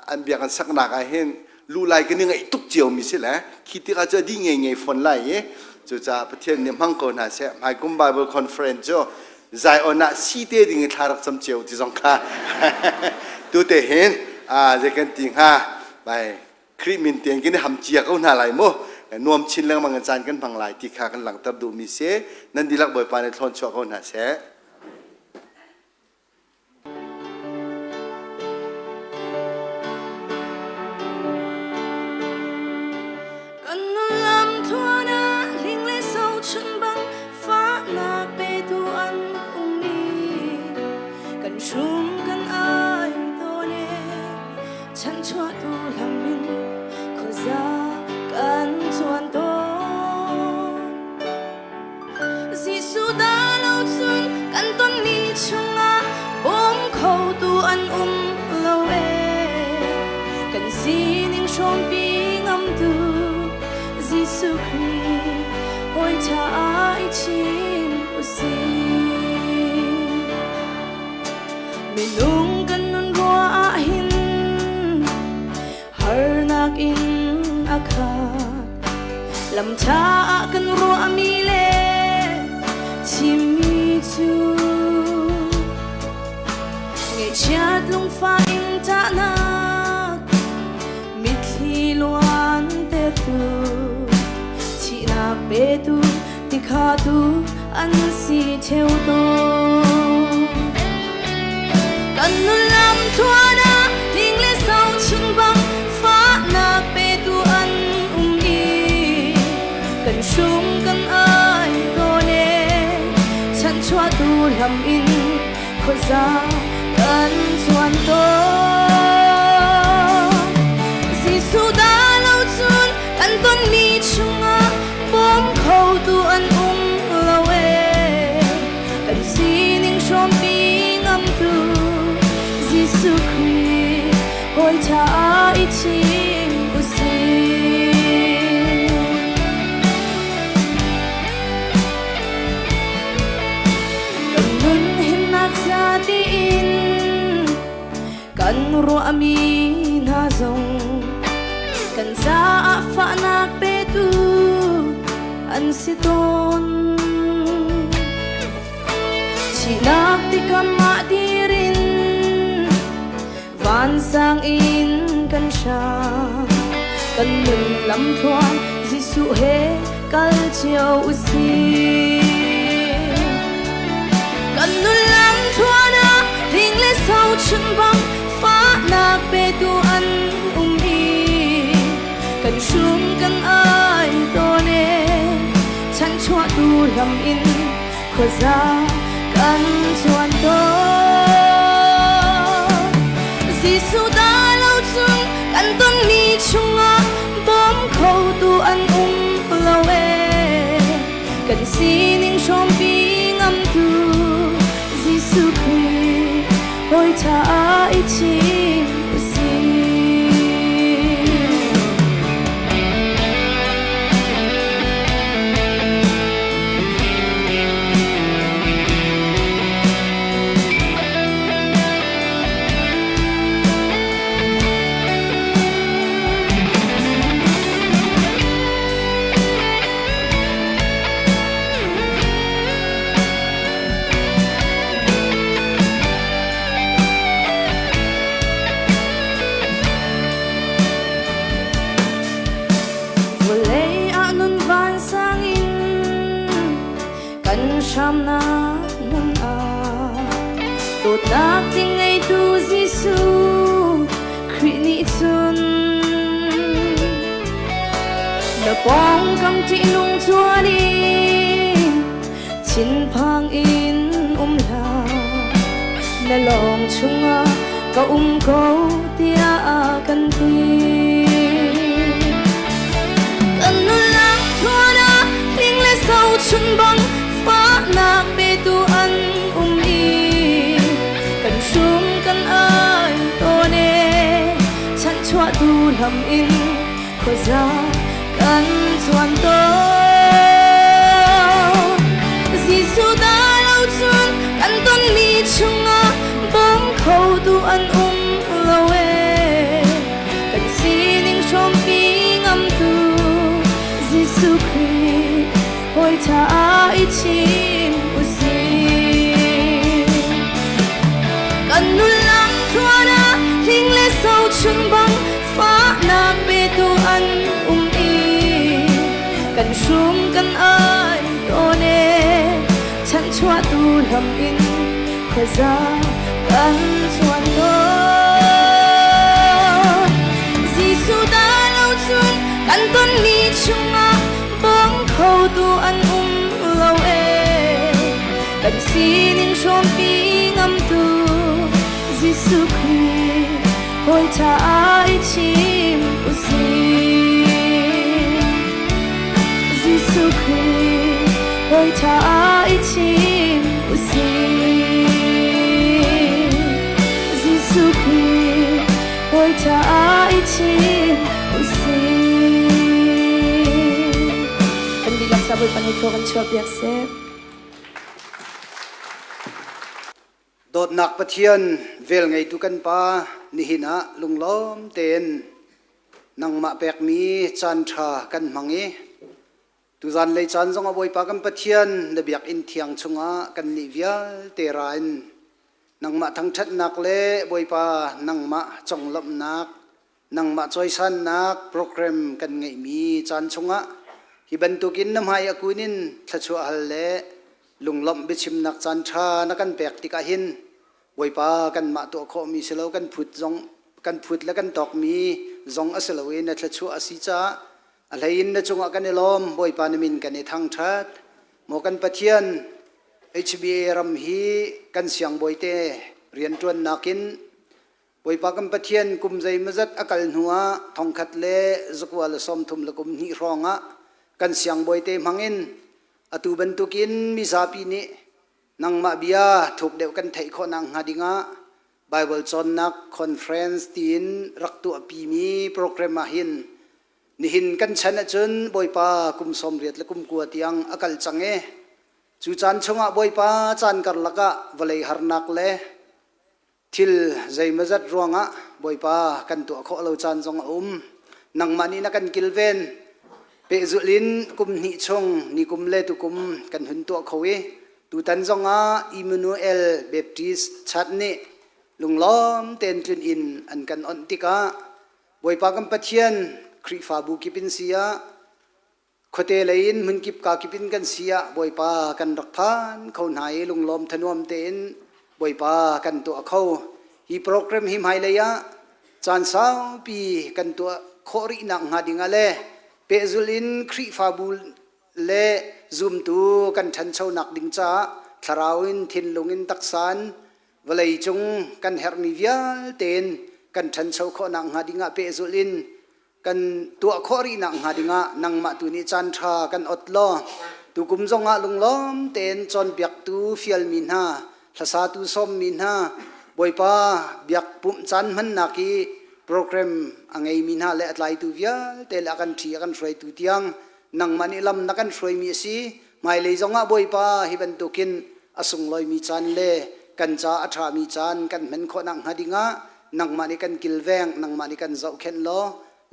an bia kan saknak ah hin lu lai kan i ngaih tuk cio mi si le khi tikah cu a dih ngei ngei fawn lai i cucaah Pathian nih hmang ko hna seh. Hmaikum Bible Conference cu Zion ah si te ding i thla rak cam cio ti zong kha tu te hin zei kan ti hnga bai Khrih min tiang kan i ham cia ko hna lai mu. Nuam chin lengmang in caan kan hmang lai ti kha kan langhter duhmi si. Nan dihlak Bawipa nih thlawn chuah ko hna seh. Kan nun lam tluan ah hling le so chun bang fahnak petu an um i kan hrum kan ai tawn e chanchuahtu lam in khuaza kan chuan tawn. Jesuh dah lo cun kan tonmi chungah bawm khotu an um lo ee. Kan sining hrawmpi ngamtu Jesuh Khrih hawi ṭha ah i chim usih. Minung kan nun ruah ah hin harnak in a khat. Lam ṭha ah kan ruahmi le chimmi cu ngaihchiat lungfah in ṭahnak mitthli luan tertu thihnak petu tikha tu an si ṭheo tawn. Kan nun lam thluan ah ning le sau chung bang fahnak petu an um i kan hrum kan ai tawn e chanchuahtu lam in khuaza kan chuan tawn. Jesuh dah lo cun kan tonmi chungah bawm khotu an um lo ee. Kan sining hrawmpi ngamtu Jesuh Khrih hawi ṭha ah i thim usih. Kan nun himnak ca tiin kan ruahmi hna zong kan caah fahnak petu an si tawn. Thihnak tikam ah dir in vansang in kan hram. Kan nun lamthluan Jesuh he kal cio usih. Kan nun lamthluan ah hling le sau chun bang fahnak petu an um i kan hrum kan ai tawn e chanchuahtu lam in khuaza kan chuan tawn. Jesuh dah lo cun kan tonmi chungah bawm khotu an um lo ee. Kan sining hrawmpi ngamtu Jesuh Khrih hawi ṭha ah i thim usih. Vawlei ah nun vansang in kan hramnak hmun ah dawtnak tling ngeitu Jesuh Khrih nih cun na pawngkam ṭihnung chuan in thinphang in um hlah na lawng chungah ka um ko tiah a kan ti. Kan nunnak thuan ah hling le so chun bang fahnak petu an um i kan hrum kan ai tawn e chanchuah tu lam in khuaza kan chuan tawn. Jesuh dah lo cun kan tonmi chungah bawm khotu an um lo ee. Kan sining hrawmpi ngamtu Jesuh Khrih hawi ṭha ah i chim usih. Kan nun lam thluan ah hling le so chun bang fahnak petu an um i kan hrum kan ai tawn e chanchuahtu lam in khuaza kan chuan tawn. Jesuh dah lo cun kan tonmi chungah bawm khotu an um lo e kan sining hrawmpi ngamtu Jesuh Khrih hawi ṭha ah i chim usih. Jesuh Khrih hawi ṭha ah i chim usih. Jesuh Khrih hawi ṭha ah i chim usih. Kan dihlak sa Bawipa nih thlua kan chuahpiak seh. Dawtnak Pathian velngeitu kan Pa, nihin ah lunglawm tein nangmah pekmi caan ṭha kan hmang i tuzan lei caan zongah Bawipa kan Pathian na biakinn thiang chungah kan nih vialte ra in nangmah thangṭhatnak le Bawipa nangmah conglawmhnak nangmah cawisannak program kan ngeihmi caan chungah hi bantukin na hmai a kun in thluachuah hal le lunglawmh biachimnak caan ṭha na kan pek tikah hin Bawipa kanmah tuah khawhmi si lo kan phut zong kan phut le kan tawkmi zong a si lo i na thluachuah a si caah a hlei in na cungah kan i lawm. Bawipa na min kan i thangṭhat. Maw kan Pathian, HBA ram hi kan siangbawite rianṭuannak in Bawipa kan Pathian kum zeimawzat a kal hnuah 1932 hrawngah kan siangbawite hmangin atu bantukin mizapi nih nangmah bia thuk deuh kan theih khawh nakhnga dingah Baibal cawnnak conference tiin rak tuahpimi program ah hin nihin kan chan ahcun Bawipa kum 89 tiang a kal cang i cu caan chungah Bawipa caan karlak ah vawlei harnak le Thil zeimawzat ruangah Bawipa kan tuah khawh lo caan zong a um. Nangmah nih na kan kilven. Pehzulh in kum hnih chung nikum le tukum kan hun tuah kho i tutan zongah Emmanuel Baptist Church nih lunglawm tein tlun in an kan onh tikah Bawipa kan Pathian Khrihfabu kip in si ah Khuate lei in hmunkip kakip in kan si ah Bawipa kan rak phan kho hna i lunglawm thanuam tein Bawipa kan tuah kho. Hi program hi hmailei ah caan saupi kan tuah khawh rih nak hnga ding ah le pehzulh in Khrihfabu le zumtu kan ṭhanchonak ding caah thlarau in thinlung in taksa in vawlei cung kan herhmi vialte in kan ṭhancho khawh nak hnga ding ah pehzulh in Kan tuah khawh rih nak hnga dingah nangmah tu nih caan ṭha kan ot law tukum zongah lunglawm tein cawnpiaktu fialmi hna, hlasatu sawmmi hna, Bawipa biak pumh caan hmannak i program a ngeimi hna le a tlaitu vialte le a kan ṭhi a kan hruaitu tiang nangmah nih lam na kan hruaimi a si. Hmailei zongah Bawipa hi bantukin a sunglawimi caan le kan ca a ṭhami caan kan hman khawh nak hnga dingah nangmah nih kan kilveng, nangmah nih kan zohkhenh law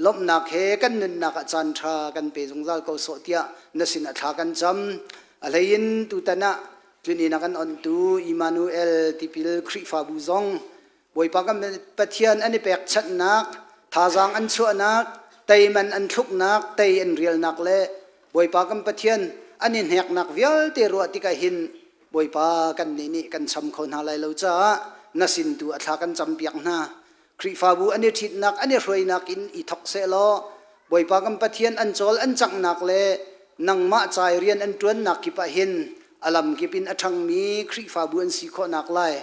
lawmhnak he kan nunnak ah caan ṭha kan pe zungzal ko sawh tiah na sinah thla kan cam. A hleiin tutan ah tlun a kan onhtu Emmanuel Tipil Khrihfabu zong Bawipa kan Pathian an i pekchanhnak, thazaang an chuahnak, teiman an thluknak, tei an rialnak le Bawipa kan Pathian an i hneknak vialte ruah tikah hin Bawipa kannih nih kan cham kho hna lai lo caah na sin tu a thla kan campiak hna. Khrihfabu an i ṭhitnak an i hruainak in i thawk sehlaw Bawipa kan Pathian an cawl an canghnak le nangmah ca i rian an ṭuannak kip ah hin a lam kip in a ṭhangmi Khrihfabu an si khawhnak lai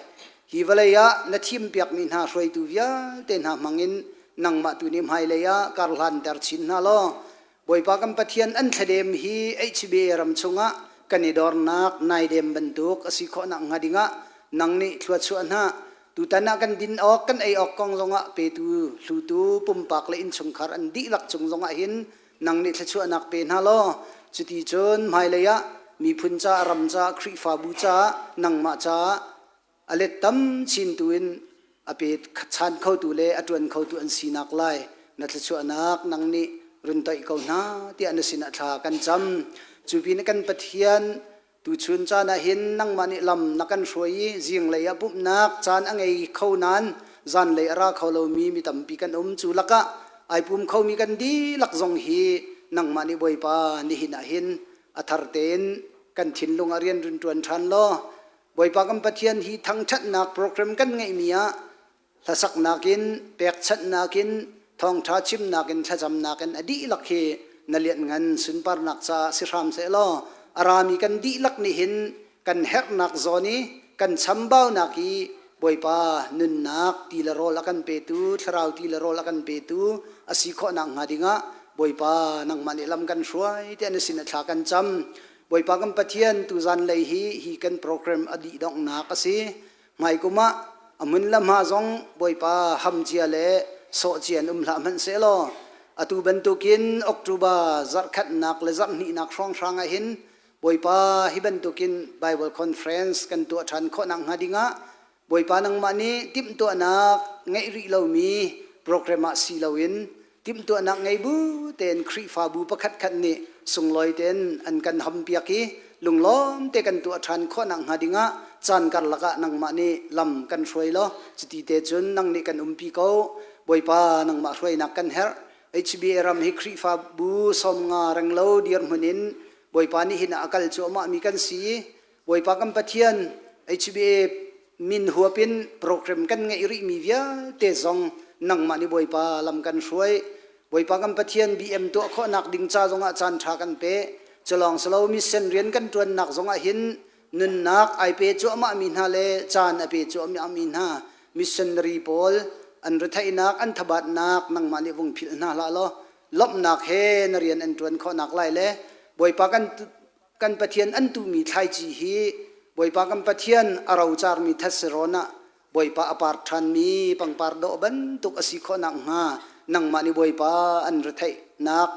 hi vawlei ah na thimpiakmi hna hruaitu vialte hna hmangin nangmah tu nih hmailei ah karhlanter chin hna law. Bawipa kan Pathian an thladem hi HBA ram chungah kan i dornak naidem bantuk a si khawh nakhnga dingah nang nih thluachuah hna. Tutan ah kan din awk kan ei awk kong zongah petu hlutu pumpak le innchungkhar an dihlak cung zongah hin nang nih thluachuahnak pe hna law cuti cun hmailei ah miphun ca ram ca Khrihfabu caah nangmah caah a let tam chin tu in a pe chan khotu le a ṭuan khotu an sinak lai na thluachuahnak nang nih run toih ko hna tiah na sinah thla kan cam. Cu pin kan Pathian tuchun caan ah hin nangmah nih lam na kan hruai i zinglei ah pumhnak caan a ngei kho nain zanlei a ra kho lomi mi tampi kan um. Cu lakah ai pum khomi kan dihlak zong hi nangmah nih Bawipa nihin ah hin a thar tein kan thinlung ah rian run ṭuan ṭhan law Bawipa kan Pathian hi thangṭhatnak program kan ngeihmi ah hlasaknak in pekchanhnak in thawngṭha chimnak in thlacamnak in a dihlak hi na lianhngan sunparnak caah si hram sehlaw a rami kan dihlak nih hin kan herhnak zawn i kan chambaunak i Bawipa nunnak ti le rawl a kan petu thlarau ti le rawl a kan petu a si khawh nakhnga dingah Bawipa nangmah nih lam kan hruai tiah na sin a thla kan cam. Bawipa kan Pathian tuzan lei hi hi kan program a dih donghnak a si. Hmaikum ah a hmun le hma zong Bawipa ham cia le sawh cia in um hlah hmanh sehlaw atu bantukin October zarhkhatnak le zarhhnihnak hrawnghrang ah hin Bawipa hi bantukin Bible conference kan tuah ṭhan khawh nakhnga dingah Bawipa nangmah nih timhtuahnak ngeih rih lomi program ah si loin timhtuahnak ngei bu tein Khrihfabu pakhatkhat nih sunglawi tein an kan hampiak i lunglawm te kan tuah ṭhan khawh nakhnga dingah caan karlak ah nangmah nih lam kan hruai law cuti te cun nang nih kan umpi ko. Bawipa nangmah hruainak kan herh. HBA ram hi Khrihfabu 50 renglo dirhmun in Bawipa nih hin a kal cuahmah mi kan si i Bawipa kan Pathian HBA min huap in program kan ngeih rihmi vialte zong nangmah nih Bawipa lam kan hruai. Bawipa kan Pathian BM tuah khawhnak ding ca zongah caan ṭha kan pe. Culawng silo mission rian kan ṭuannak zongah hin nunnak ai pe cuahmah mi hna le caan a pe cuahmah mi hna missionary pawl an retheihnak an thabatnak nangmah nih vung philh hna hlah law lawmhnak he na rian an ṭuan khawhnak lai le Bawipa kan kan Pathian an tuhmi thlaici hi Bawipa kan Pathian a rocarmi thetse rawn ah Bawipa a par ṭhanmi pangpar dawh bantuk a si khawh nakhnga nangmah nih Bawipa an retheihnak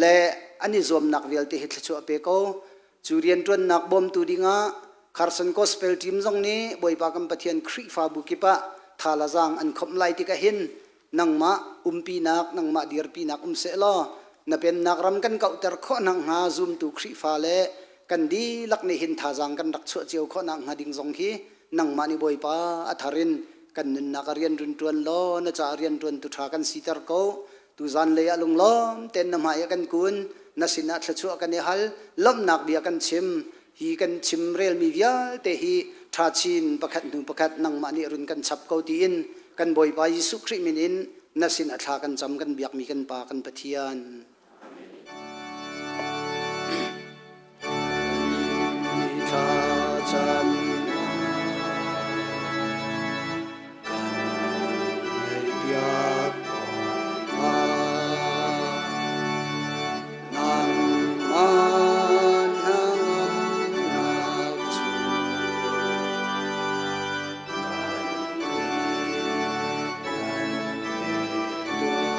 le an i zuamnak vialte hi thluachuah pe ko. Cu rianṭuannak bawmtu dingah Carson Gospel Team zong nih Bawipa kan Pathian Khrihfabu kip ah tha le zaang an khawmh lai tikah hin nangmah umpinak nangmah dirpinak um sehlaw na pennak ram kan kauhter khawh nakhnga zumtu Khrihfa le kan dihlak nih hin thazaang kan rak chuah cio khawh nakhnga ding zong hi nangmah nih Bawipa a thar in kan nunnak a rian run ṭuan law na caah rianṭuan tu ṭha kan siter ko. Tuzan lei ah lunglawm tein na hmai ah kan kun na sinah thluachuah kan i hal lawmhnak bia kan chim. Hi kan chim relmi vialte hi ṭha chin pakhat hnu pakhat nangmah nih run kan chap ko tiin kan Bawipa Jesuh Khrih min in na sin a thla kan cam kan biakmi kan Pa kan Pathian. Thla cam kan ngaihpiak Bawipa. Nangmah hnangamnak cu kan nih kan pe tuah.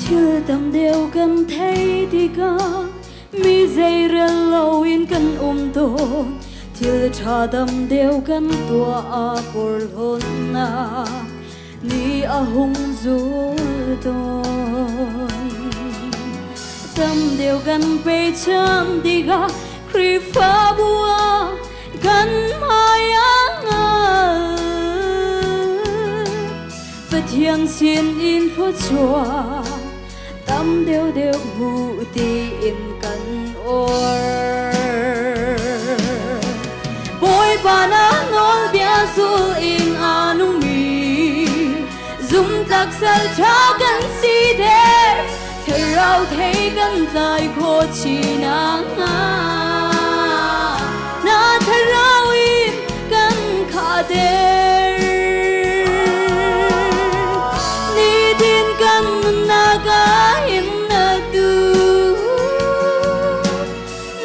Thil tam deuh kan thei tikah mi zeirel loin kan um tawn. Thil ṭha dam deuh kan tuah ah porhlawtnak ni a hung zul tawn. Tam deuh kan pechan tikah Khrihfabu ah kan hmai ah ngal. Pathian sin in thluachuah tam deuhdeuh hmu tiin kan or. Bawipa na nawlbia zul in a nungmi zumtlak sal ṭha kan si der thlarau thei kan tlai khawh chin nakhnga na thlarau in kan khahter. Nitin kan nunnak ah hin na duh.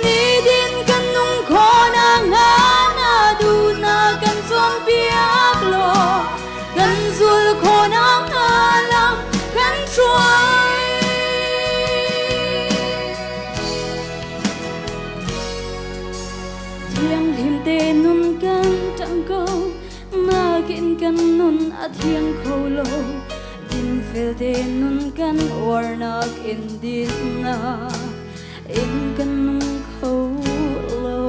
Nitin kan nung khawh nakhnga na duhnak kan cawnpiak law kan zul khawh nakhnga lam kan hruai. Thianghlim te nun kan ṭang ko, nakin kan nun a thiang kho lo. Dinfel te nun kan uarnak in dinnak in kan nung kho lo.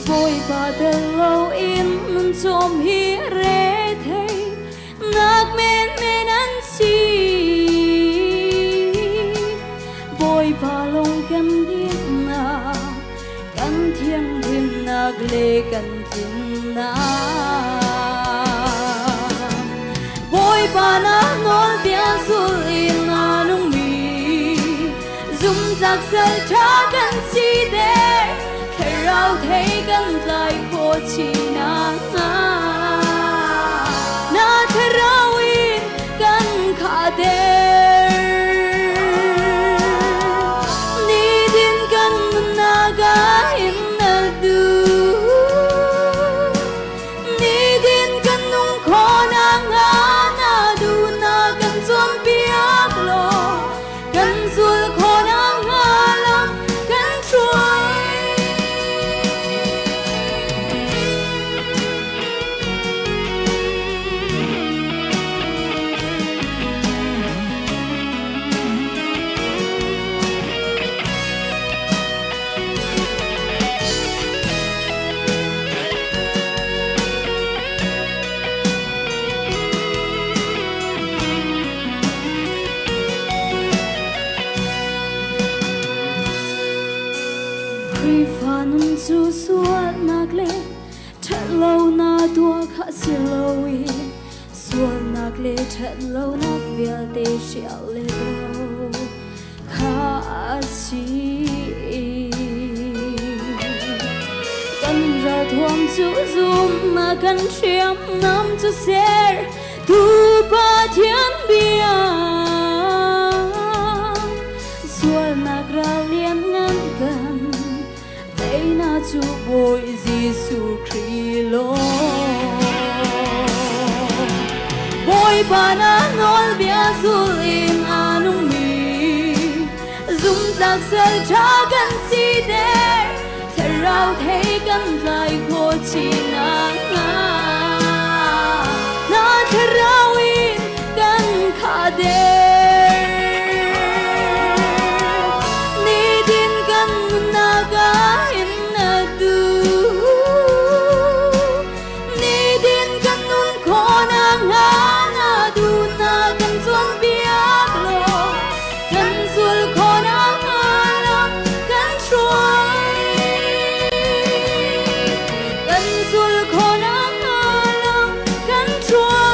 Bawipa tel loin nun cawm hi rethei nak menmen an si. Bawipa lawng kan dinnak, kan thianghlimnak le kan tlinnak. Bawipa na nawlbia zul in a nungmi zumtlak sal ṭha kan si der thlarau thei kan tlai khawh chin nakhnga na thlarau in kan khahter. Nitin kan nunnak ah hin na duh. Nitin kan nung khawh nakhnga na duhnak kan cawnpiak law kan zul khawh nakhnga lam kan hruai. Khrihfa nun cu sualnak le ṭhatlonak tuah kha si loin sualnak le ṭhatlonak vialte hrial le doh kha a si. Kan ralthuam cu zumhnak kan hriamnam cu ser tu Pathian bia. Sualnak ral lianngan kan teinak cu Bawi Jesuh Khrih lawng. Bawipa na nawlbia zul in a nungmi zumtlak sal ṭha kan si der thlarau thei kan tlai khawh chin nakhnga na thlarau in kan khahter. Nitin kan nunnak ah hin na duh. Nitin kan nun khawh nakhnga na duhnak kan cawnpiak law kan zul khawh nakhnga lam kan hruai. Kan zul khawh nakhnga lam kan hruai.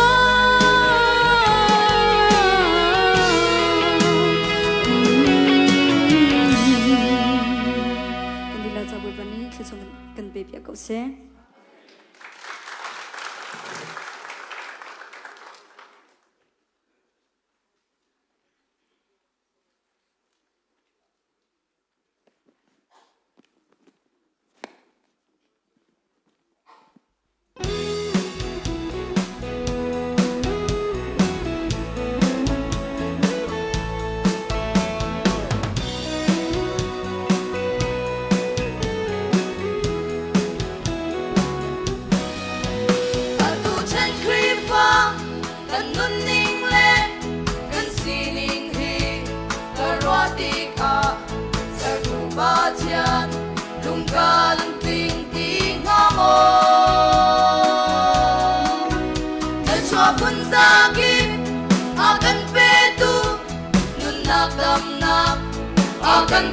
Kan lila ca Bawipa nih thluachuah kan pe piak ko seh.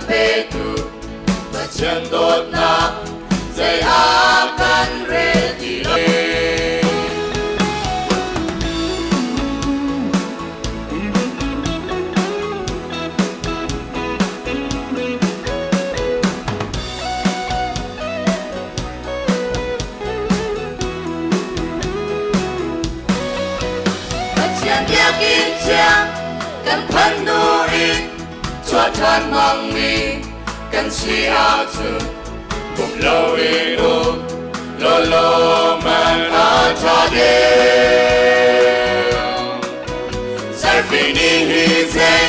petu Pathian dawtnak zei ah kan rel ti lo. Pathian biakinn thiang kan phanh hnu in chuah ṭhan hmangmi kan si ahcun pum loin um lawlaw man a ṭha deuh. Zarhpi ni hi zei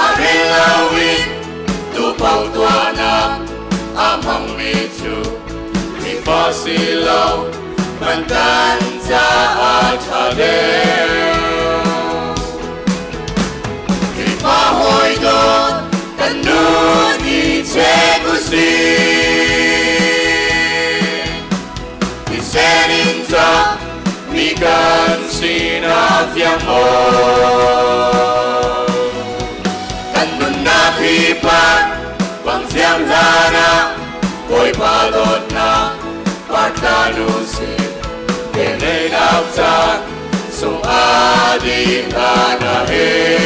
a rel loin tuupaoh tuahnak a hmangmi cu Khrihfa si lo man kan caah ṭha deuh. Khrihfa hawi dawt kan nun i chek u sih. Thisen in cak mi kan sinak fiang maw? Kan nunnak hi phan bang thiang hlan ah Bawipa dawtnak partlan u sih. Velneinak caan sung a dih hlan ah hin.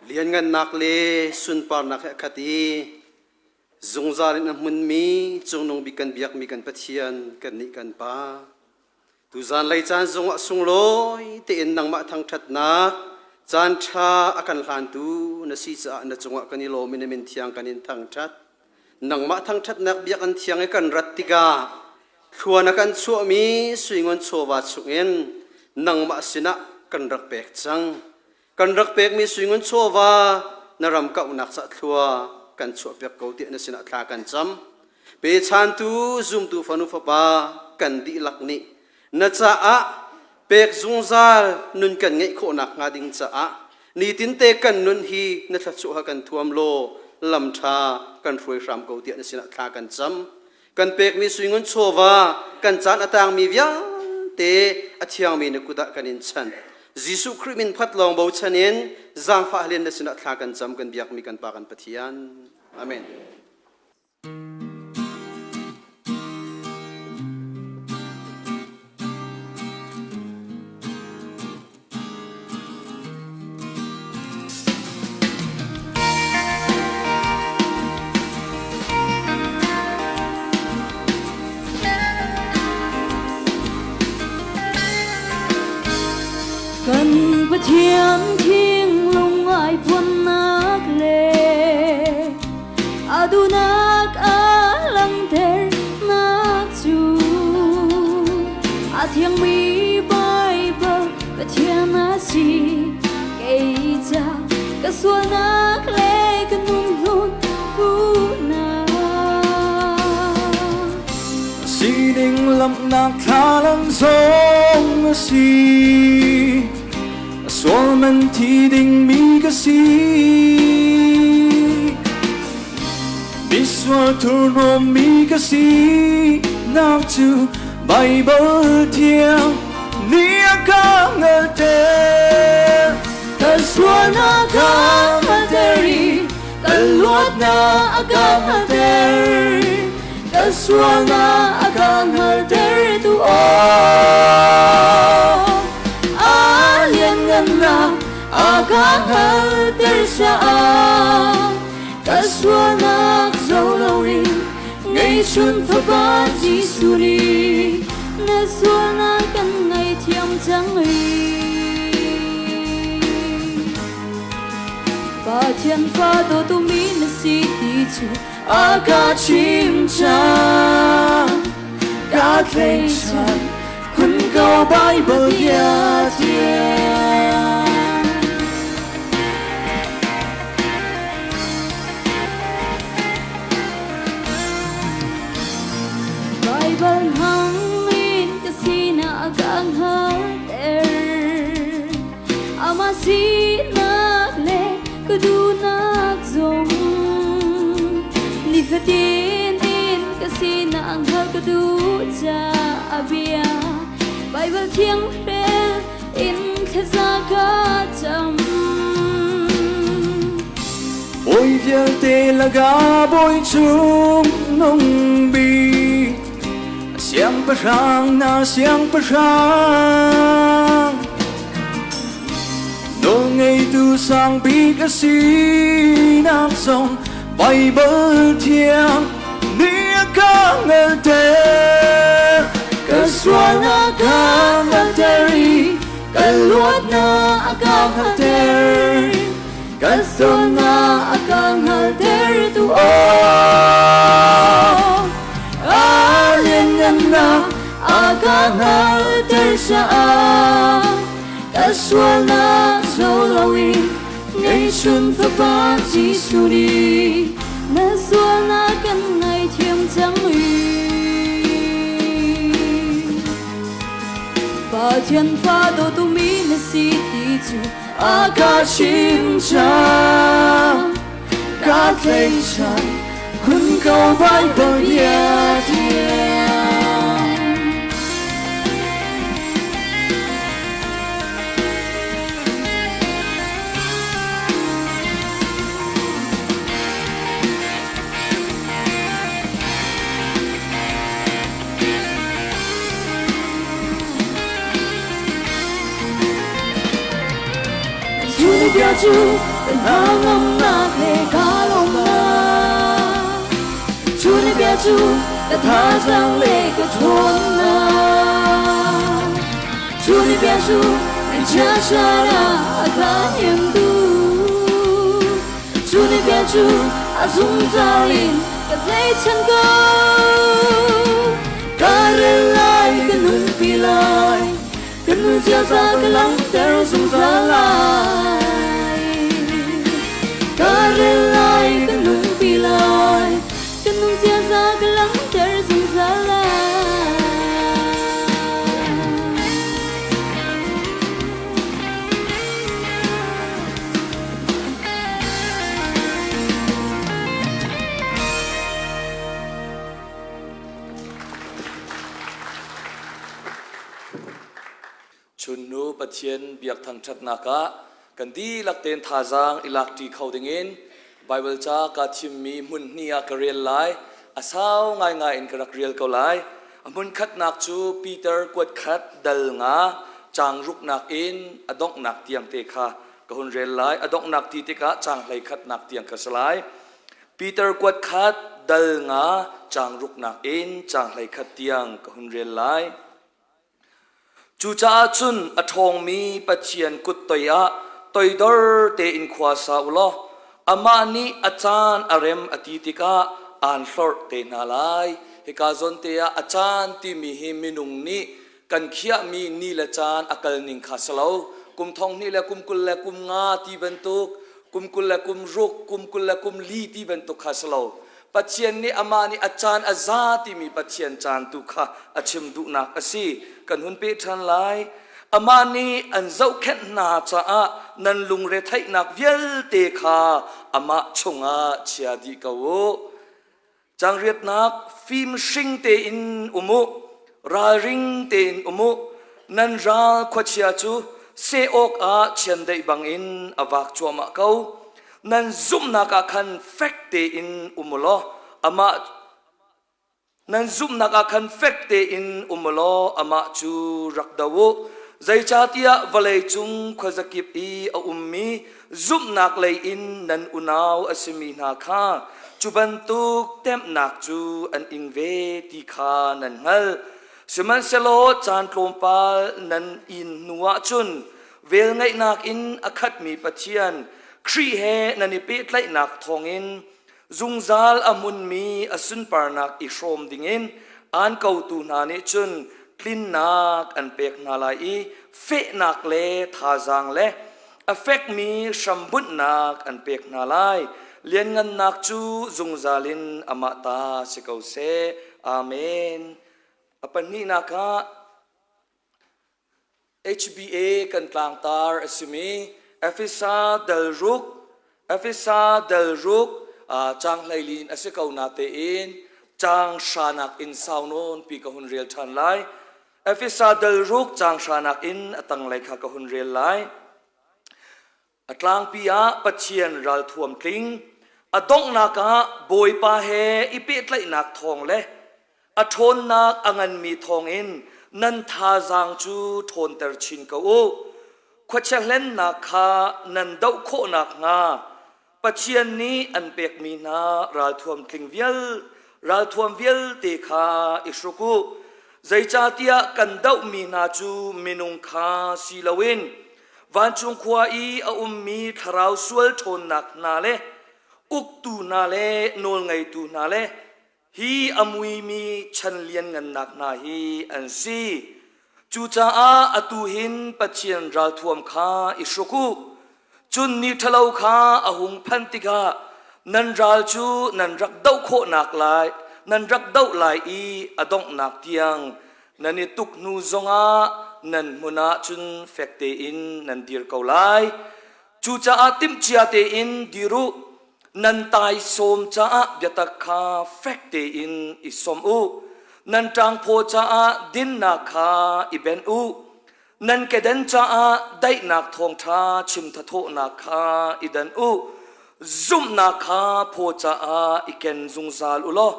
Lianngannak le sunparnak he a khat i zungzal in a hmunmi cungnung bik kan biakmi kan Pathian kannih kan Pa. Tuzan lei caan zungah sunglawi tein nangmah thangṭhatnak caan ṭha a kan hlantu na si caah na cungah kan i lawm i na min thiang kan in thangṭhat. Nangmah thangṭhatnak biakinn thiang i kan rat tikah thlua na kan chuahmi suingun chawva chungin nangmah sinah kan rak pek cang. Kan rak pekmi suingun chawva na ram kauhnak ca thlua kan chuahpiak ko tiah na sinah thla kan cam. Pechantu zumtu fanu fapa kan dihlak nih na caah pek zungzal nun kan ngeih khawh nakhnga ding caah nitinte kan nun hi na thluachuah kan thuam law lam ṭha kan hruai hram ko tiah na sinah thla kan cam. Kan pekmi suingun chawva kan caan a tangmi vialte a thiangmi na kut ah kan in chan. Jesuh Khrih min phat lawng bochan in zaangfah hlen na sinah thla kan cam kan biakmi kan Pa kan Pathian. Amen. Kan Pathian thinglung ai phuannak le a duhnak a langhternak cu a thiangmi Baibal Pathian a si. Kei ca ka sualnak le ka nun hlun hunak. Sining lamnak thlalang zong a si. A sual man thi dingmi ka si. Misual thurhnawmmi ka si nak cu Baibal thiang nih a ka hngalhter. Ka sualnak ka hngalter i ka luatnak a ka hngalter. Ka sualnak a ka hngalter tu aw. A lianngannak a ka hngalter caah ka sualnak zo loin ngeihchun fapa Jesuh nih na sualnak kan ngaihthiam cang i Pathian fa dawtumi na si ti cu a ka chim cang ka tleichan khun ko Bible bia thiang. Baibal hmangin ka sinak ka hngalhter. Amah sinak le ka duhnak zong nifatin in ka sinak hngalh ka duh caah bia Baibal thiang rel in thlaza ka cam. Bawi vialte lakah bawi cung nung bik siangpahrang na siangpahrang nawlngeitu sang bik a sinak zong Baibal thiang nih a ka hngalhter. Ka sualnak ka hngalhter i ka luatnak a ka hngalhter. Ka sualnak a ka hngalhter tu aw. A lianngannak a ka hngalhter caah ka sualnak zo loin Ngeihchun Fapa Jesuh nih na sualnak kan ngaihthiam cang i Pathian fa dawtumi na si ti cu a ka chim cang ka tleichan khun ko Bible bia thiang. Cu bia cu ka hnangamnak he kaa lawmnak. Cu ni bia cu ka thazaang le ka ṭhawnnak. Cu ni bia cu na chiaṭha a ka hnemtu. Cu ni bia cu a zungzal in ka tlaihchan ko. Ka rel lai, ka nunpi lai, ka nun ziaza ka langhter zungzal lai. Ka rel lai, ka nunpi lai, ka nun ziaza ka langhter zungzal lai. Chunnu Pathian biak thangṭhatnak ah kan dihlak tein thazaang i lakṭi kho dingin Baibal ca kaa thimmi hmun hnih ah ka rel lai. A sau ngaingai in ka rak rel ko lai. A hmun khatnak cu Peter kuat khat dal nga caang ruknak in a donghnak tiang te kha ka hun rel lai. A donghnak ti tikah caang hlei khatnak tiang kha si lai. Peter kuat khat dal nga caang ruknak in caang hlei khat tiang ka hun rel lai. Cucaah cun a ṭhawngmi Pathian kut toiah toidor tein khua sa u law amah nih a caan a rem a ti tikah aan hlorh te hna lai. Hika zawn te ah a caan timi hi minung nih kan khiahmi ni le caan a kal ning kha si lo. Kum thong hnih le kum 20 le kum nga ti bantuk, kum 20 le kum ruk, kum 20 le kum li ti bantuk kha si lo. Pathian nih amah nih a caan a za timi Pathian caan tu kha a chim duhnak a si. Kan hun peh ṭhan lai. Amah nih an zohkhenh hna caah nan lungre theihnak vialte kha amah chungah chia dih ko u. Cangriatnak fim hring tein um u, ralring tein um u. Nan ral khuachia cu seh awkah chiandeih bangin a vak cuahmah ko. Nan zumhnak ah khan fek tein um u law amah Nan zumhnak ah khan fek tein um u law amah cu rak do u. Zeicahtiah vawlei cung khuazakip i a ummi zumhnak lei in nan unau a simi hna kha cu bantuk temhnak cu an ing ve ti kha nan hngalh. Sihmanhsehlaw caan tlawmpal nan in hnuah cun velngeihnak in a khatmi Pathian Khrih he nan i pehtlaihnak thawngin Zungzal a hmunmi a sunparnak i hrawm dingin aan kotu hna nih cun tlinnak an pek hna lai i fehnak le thazaang le a fekmi hrambunhnak an pek hna lai. Lianngannak cu zungzal in amah ta si ko seh. Amen. A pahnihnak ah HBA kan tlangtar a simi Efesa dal ruk Efesa dal ruk caang hleilin a si ko na tein caang hranak in sau nawn pi ka hun rel ṭhan lai. Efesa dal ruk caang hranak in a tanglei kha ka hun rel lai. A tlangpi ah Pathian ralthuam tling, a donghnak ah Bawipa he i pehtlaihnak thawng le a ṭhawnnak a nganmi thawngin nan thazaang cu ṭhawnter chin ko u. Khuachia hlennak kha nan doh khawh nakhnga Pathian nih an pekmi hna ralthuam tling vial ralthuam vialte kha i hruk u. Zeicahtiah kan dohmi hna cu minung kha si loin Vancung khua i a ummi thlarau sual ṭhawnnak hna le uktu hna le nawlngeitu hna le hi a muimi chan lianngannak hna hi an si. Cucaah atu hin Pathian ralthuam kha i hruk u. Cun ni ṭhalo kha a hung phanh tikah nan ral cu nan rak doh khawhnak lai nan rak doh lai i a donghnak tiang nan i tuk hnu zongah nan hmun ah cun fek tein nan dir ko lai. Cucaah timhcia tein dir u, nan taisawm caah biatak kha fek tein i sawm u, nan ṭangphaw caah dinnak kha i benh u, nan keden caah daihnak thawngṭha chim thathawhnak kha i dan u. Zumhnak kha phaw caah i ken zungzal u law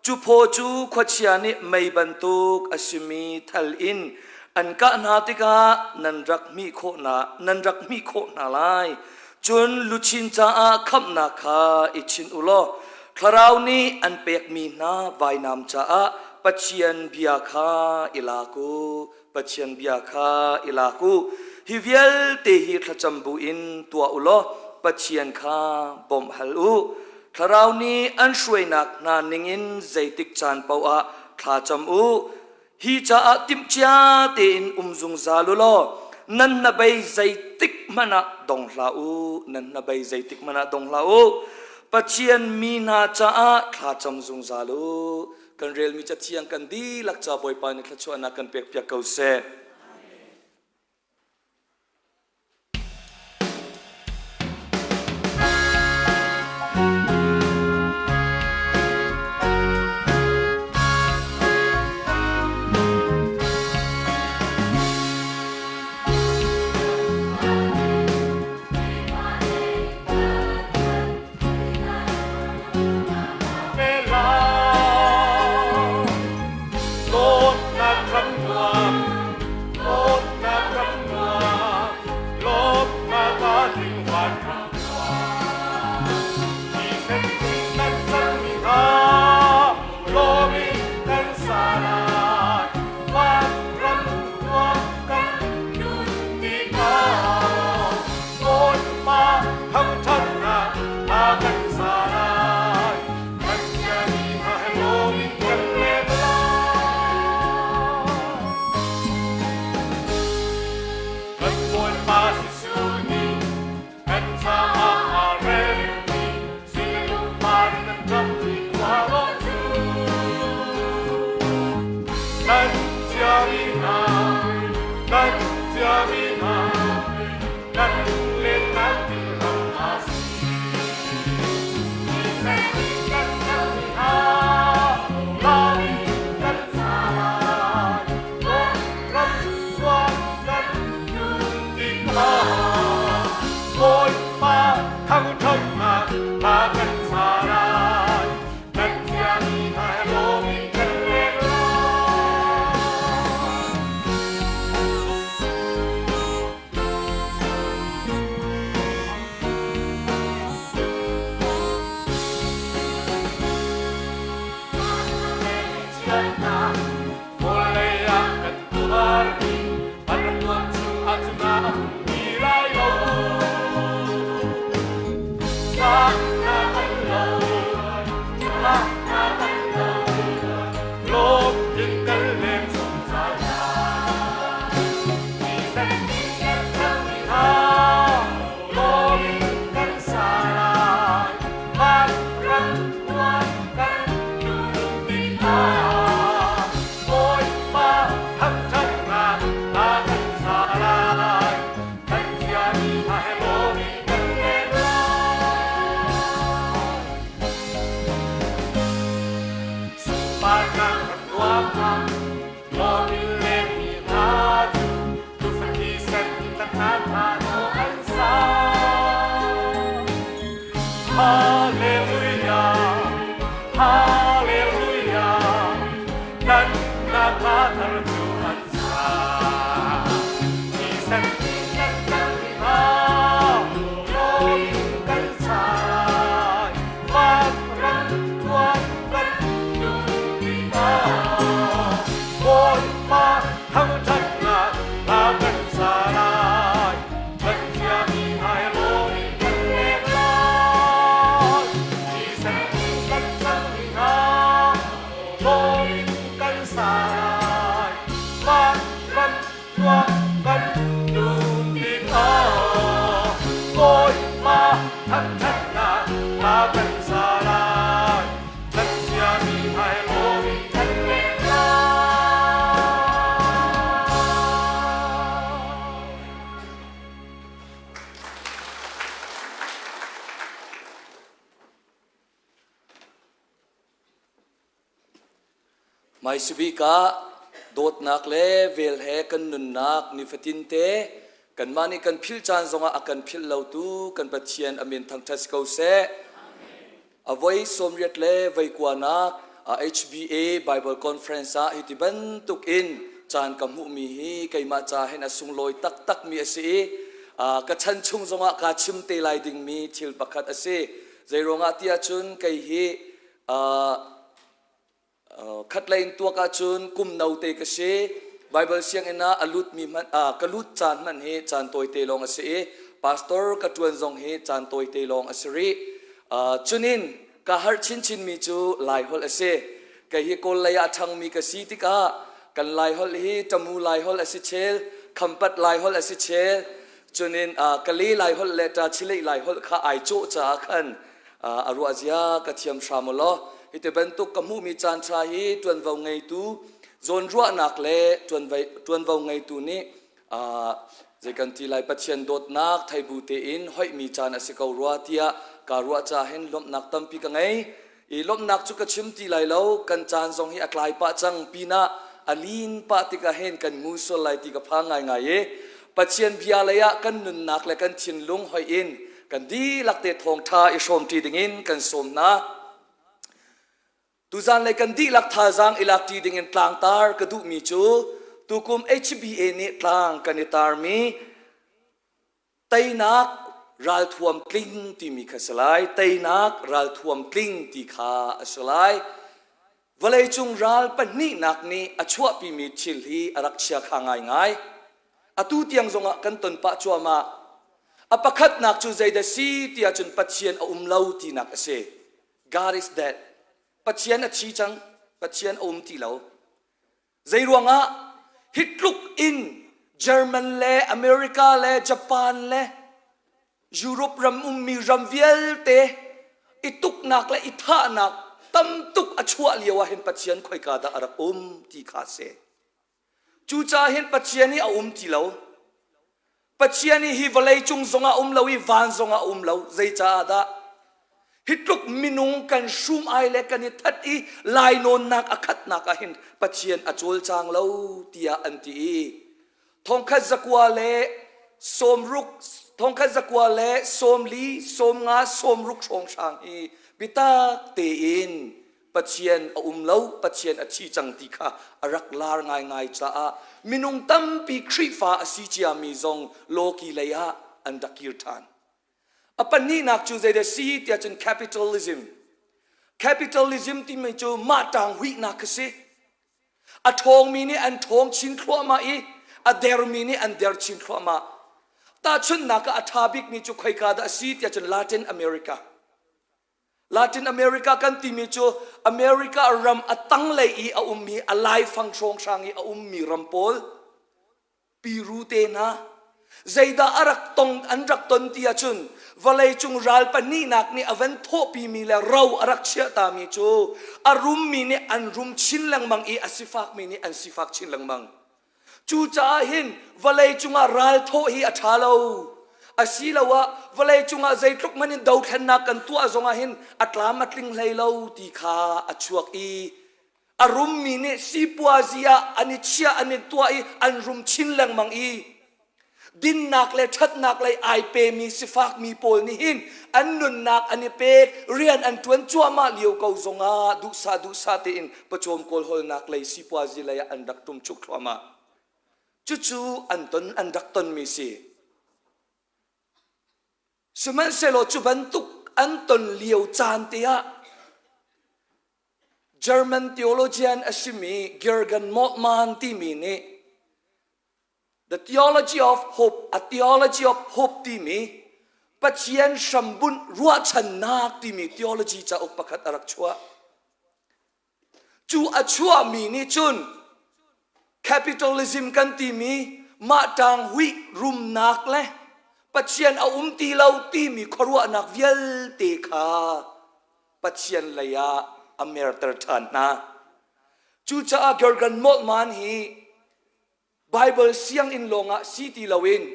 cu phaw cu khuachia nih mei bantuk a simi thal in an kah hna tikah nan rak hmih khawh hna nan rak hmih khawh hna lai. Cun luchin caah khamhnak kha i chinh u law thlarau nih an pekmi hna vainam caah Pathian bia kha i lak u. Pathian bia kha i lak u. Hi vialte hi thlacam buin tuah u law Pathian kha bawmh hal u. Thlarau nih an hruainak hna ningin zeitik caan paoh ah thla cam u. Hi caah timhcia tein um zungzal u law nan hnabei zeitik hmanh ah dong hlah u. Nan hnabei zeitik hmanh ah dong hlah u. Pathian mi hna caah thla cam zungzal u. Kan relmi cathiang kan dihlak ca Bawipa nih thluachuahnak kan pekpiak ko seh. thangṭhatnak vawlei ah kan tuarmi van chung ah cun a um ti lai lo. Tlaknak an lo, tlaknak an lo, lawm in kan leng zungzal lai. Thisen hna lawm in kan sa lai. Van ram tuan kan tlun tikah Bawipa thangṭhatnak hla kan sa lai. Kan chiami hna he lawm in kan leng lai. Sunparnak ram nuam ah lawm in lengmi hna cu Tuufa thisen tlanhnak hla naw an sa. Hallelujah, Hallelujah, tlanhnak hla thar cu an sa. Thisen tlanhnak hna lawm in kan sa lai. Van ram tuan kan tlun tikah Bawipa thangṭhatnak hla kan sa lai. Kan ciami ai lawm in kan leng lai. Thisen kan cang hna, lawm in kan sa lai. Van ram tuah kan tlun tikah Bawipa thangṭhatnak hla kan sa lai. Kan ciami ai lawm in kan leng lai. Hmaisabik ah dawtnak le vel he kan nunnak nifatin te kanmah nih kan philh caan zongah a kan philh lotu kan Pathian a min thangṭhat si ko seh. A voi 80 le voi kuanak HBA Bible Conference ah hiti bantuk in caan ka hmuhmi hi keimah ca hin a sunglawi taktakmi a si i ka chan chung zongah kaa chim te lai dingmi thil pakhat a si. Zeiruangah tiah cun kei hi Khatlei in tuak ahcun kum note ka si. Baibal sianginn ah a lutmi hmanh ka lut caan hmanh hi caan tawite lawng a si i pastor ka ṭuan zong hi caan tawite lawng a si rih. Cunin ka harh chinchinmi cu Laiholh a si. Kei hi Kawl lei ah a ṭhangmi ka si tikah kan Laiholh hi Tamu Laiholh a si chel, Khampat Laiholh a si chel, cunin Kale Laiholh le Tachileih Laiholh kha ai cawh caah khan a ruah zia ka thiam hram u law hiti bantuk ka hmuhmi caan ṭha hi ṭuanvo ngeitu zawnruahnak le ṭuanvo ngeitu nih zei kan ti lai Pathian dawtnak theibu tein hoihmi caan a si ko rua tiah kaa ruah caah hin lawmhnak tampi ka ngei. I lawmhnak cu ka chim ti lai lo kan caan zong hi a tlai pah cang pinah a lin pah tikah hin kan ngu sual lai ti ka phang ngaingai i Pathian bia lei ah kan nunnak le kan thinlung hoih in kan dihlak te thawngṭha i hrawmṭi dingin kan sawm hna. Tuzan lei kan dihlak thazaang i lakṭi dingin tlangtar ka duhmi cu tukum HBA nih tlang kan i tarmi teinak ralthuam tling timi kha si lai. Teinak ralthuam tling ti kha a si lai. Vawleicung ral pahnihnak nih a chuahpimi thil hi a rak chiakha ngaingai. Atu tiang zongah kan ton pah cuahmah. A pakhatnak cu zeidah si tiah cun Pathian a um lo tinak a si. God is dead. Pathian a thi cang. Pathian a um ti lo. Zei ruangah hi tluk in German le America le Japan le Europe ram ummi ram vialte i tuknak le i thahnak tam tuk a chuah lio ah hin Pathian khoika dah a rak um ti kha a si. Cucaah hin Pathian hi a um ti lo. Pathian hi hi vawlei cung zongah um lo i van zongah um lo. Zeicaah dah? Hi tluk minung kan hrum ai le kan i that i lainawnnak a khatnak ah hin Pathian a cawlcang lo tiah an ti i thongkhat zakua le sawmruk thongkhat zakua le sawmli sawmnga sawmruk hrawnghrang hi bitak tein Pathian a um lo, Pathian a thi cang ti kha a rak lar ngaingai caah minung tampi Khrihfa a si ciami zong lawki lei ah an rak kir ṭhan. A pahnihnak cu zeidah si tiah cun capitalism. Capitalism timi cu mah ṭang huihnak kha si. A ṭhawngmi nih an ṭhawng chin thluahmah i a dermi nih an der chin thluahmah. Tahchunhnak ah a ṭha bikmi cu khoika dah a si tiah cun Latin America. Latin America kan timi cu America ram a tanglei i a ummi a laifang hrawnghrang i a ummi ram pawl Piru te hna zeidah a rak tong an rak ton ti ahcun vawleicung ral pahnihnak nih a van thawhpimi le ro a rak chiahtami cu a rummi nih an rum chin lengmang i a sifakmi nih an sifak chin lengmang. Cucaah hin vawleicung ah ral thawh hi a ṭha lo. Asiloah vawleicung ah zeitluk hmanh in dothlennak kan tuah zongah hin a tlam a tling hlei lo ti kha a chuak i a rummi nih sipuazi ah an i chiah an i tuah i an rum chin lengmang i dinnak le ṭhatnak lei ai pemi sifakmi pawl nih hin an nunnak an i pek rian an ṭuan cuahmah lio ko zongah duhsah duhsah tein pawcawm kawlhawlnak lei sipuazi lei ah an rak ṭumchuk thluahmah cucu an ton an rak tonmi si sihmanhsehlaw cu bantuk an ton lio caan te ah German theologian a simi Jürgen Moltmann timi nih The Theology of Hope, A Theology of Hope timi Pathian hrambunh ruahchannak timi theology cauk pakhat a rak chuah. Cu a chuahmi nih cun capitalism kan timi mah ṭang huih rumnak le Pathian a um ti lo timi khuaruahnak vialte kha Pathian lei ah a merter ṭhan hna. Cucaah Jurgen Moltmann hi Bible sianginn lawngah si ti loin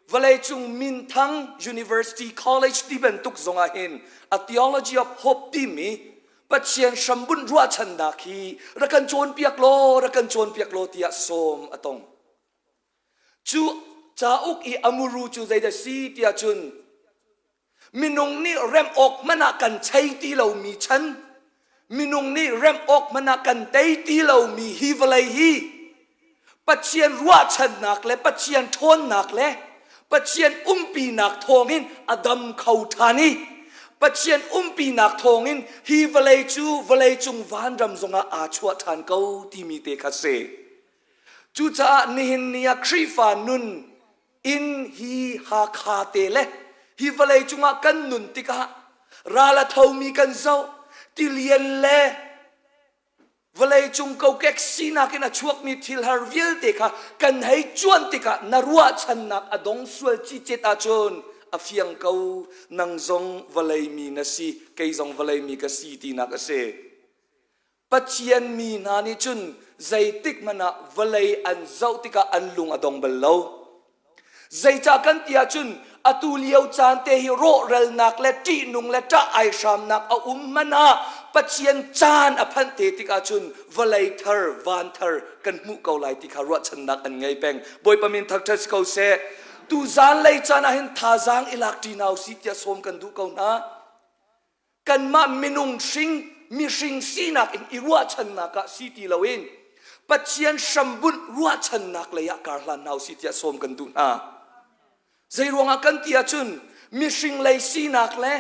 vawleicung minthang University College ti bantuk zongah hin a theology of hope timi Pathian hrambunh ruahchannak hi rak kan cawnpiak law rak kan cawnpiak law tiah sawm a tong. Cu cauk i a muru cu zeidah si tiah cun Minung nih remh awk hmanh ah kan chei ti lomi chan, minung nih remh awk hmanh ah kan tei ti lomi hi vawlei hi Pathian ruahchannak le Pathian ṭhawnnak le Pathian umpinak thawngin a dam kho ṭhan i Pathian umpinak thawngin hi vawlei cu vawleicung vanram zongah aa chuah ṭhan ko timi te kha si. Cucaah nihin ni ah Khrihfa nun in hi Hakha te le hi vawlei cungah kan nun tikah ral a thomi kan zoh tilian le vawleicung kokek sinak in a chuakmi thil har vialte kha kan hei cuan tikah na ruahchannak a dong sual cicet ahcun a fiang ko nang zong vawlei mi na si kei zong vawlei mi ka si tinak a si. Pathian mi hna nih cun zeitik hmanh ah vawlei an zoh tikah an lung a dong bal lo. Zeicah kan ti ahcun atu lio caan te hi rawhralnak le ṭihnung le ṭah aihramnak a um hmanh ah Pathian caan a phanh te tikah cun vawlei thar, van thar kan hmuh ko lai ti kha ruahchannak an ngei peng. Bawipa min thangṭhat si ko seh. Tu zanlei caan ah hin thazaang i lak ṭi hna usih tiah sawm kan duh ko hna. Kanmah minung hring mihring sinak in i ruahchannak ah si ti loin Pathian hrambunh ruahchannak lei ah kar hlan hna usih tiah sawm kan duh hna. Zei ruangah kan ti ahcun mihring lei sinak le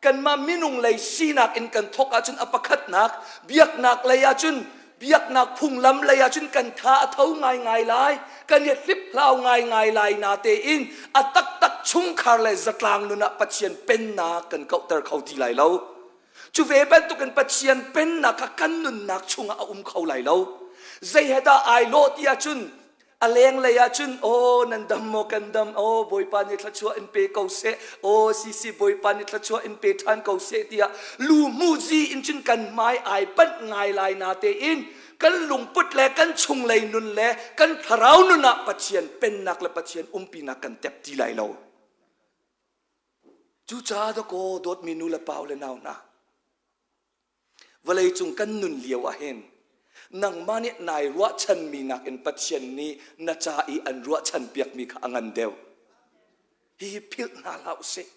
kanmah minung lei sinak in kan thawk ahcun a pakhatnak biaknak lei ahcun biaknak phunglam lei ahcun kan tha a tho ngaingai lai kan i hliphlau ngaingai lai na tein a taktak chungkhar le zatlang nun ah Pathian pennak kan kauhter kho ti lai lo cu ve bantukin Pathian pennak kha kan nunnak chungah a um kho lai lo zei he dah ai lawh ti ahcun a lenglei ahcun aw nan dam maw kan dam aw bawipa nih thluachuah in pe ko seh aw sisi bawipa nih thluachuah in pe ṭhan ko seh tiah lu muzi in cun kan hmai ai panh ngai lai na tein kan lungput le kan chunglei nun le kan thlarau nun ah Pathian pennak le Pathian umpinak kan tep ti lai lo cucaah dakaw dawtmi nu le pa le nau hna Vawleicung kan nun lio ah hin nangmah nih nai ruahchanmi nakin Pathian nih na ca i an ruahchan piakmi kha a ngan deuh. Hihi philh hna hlah usih.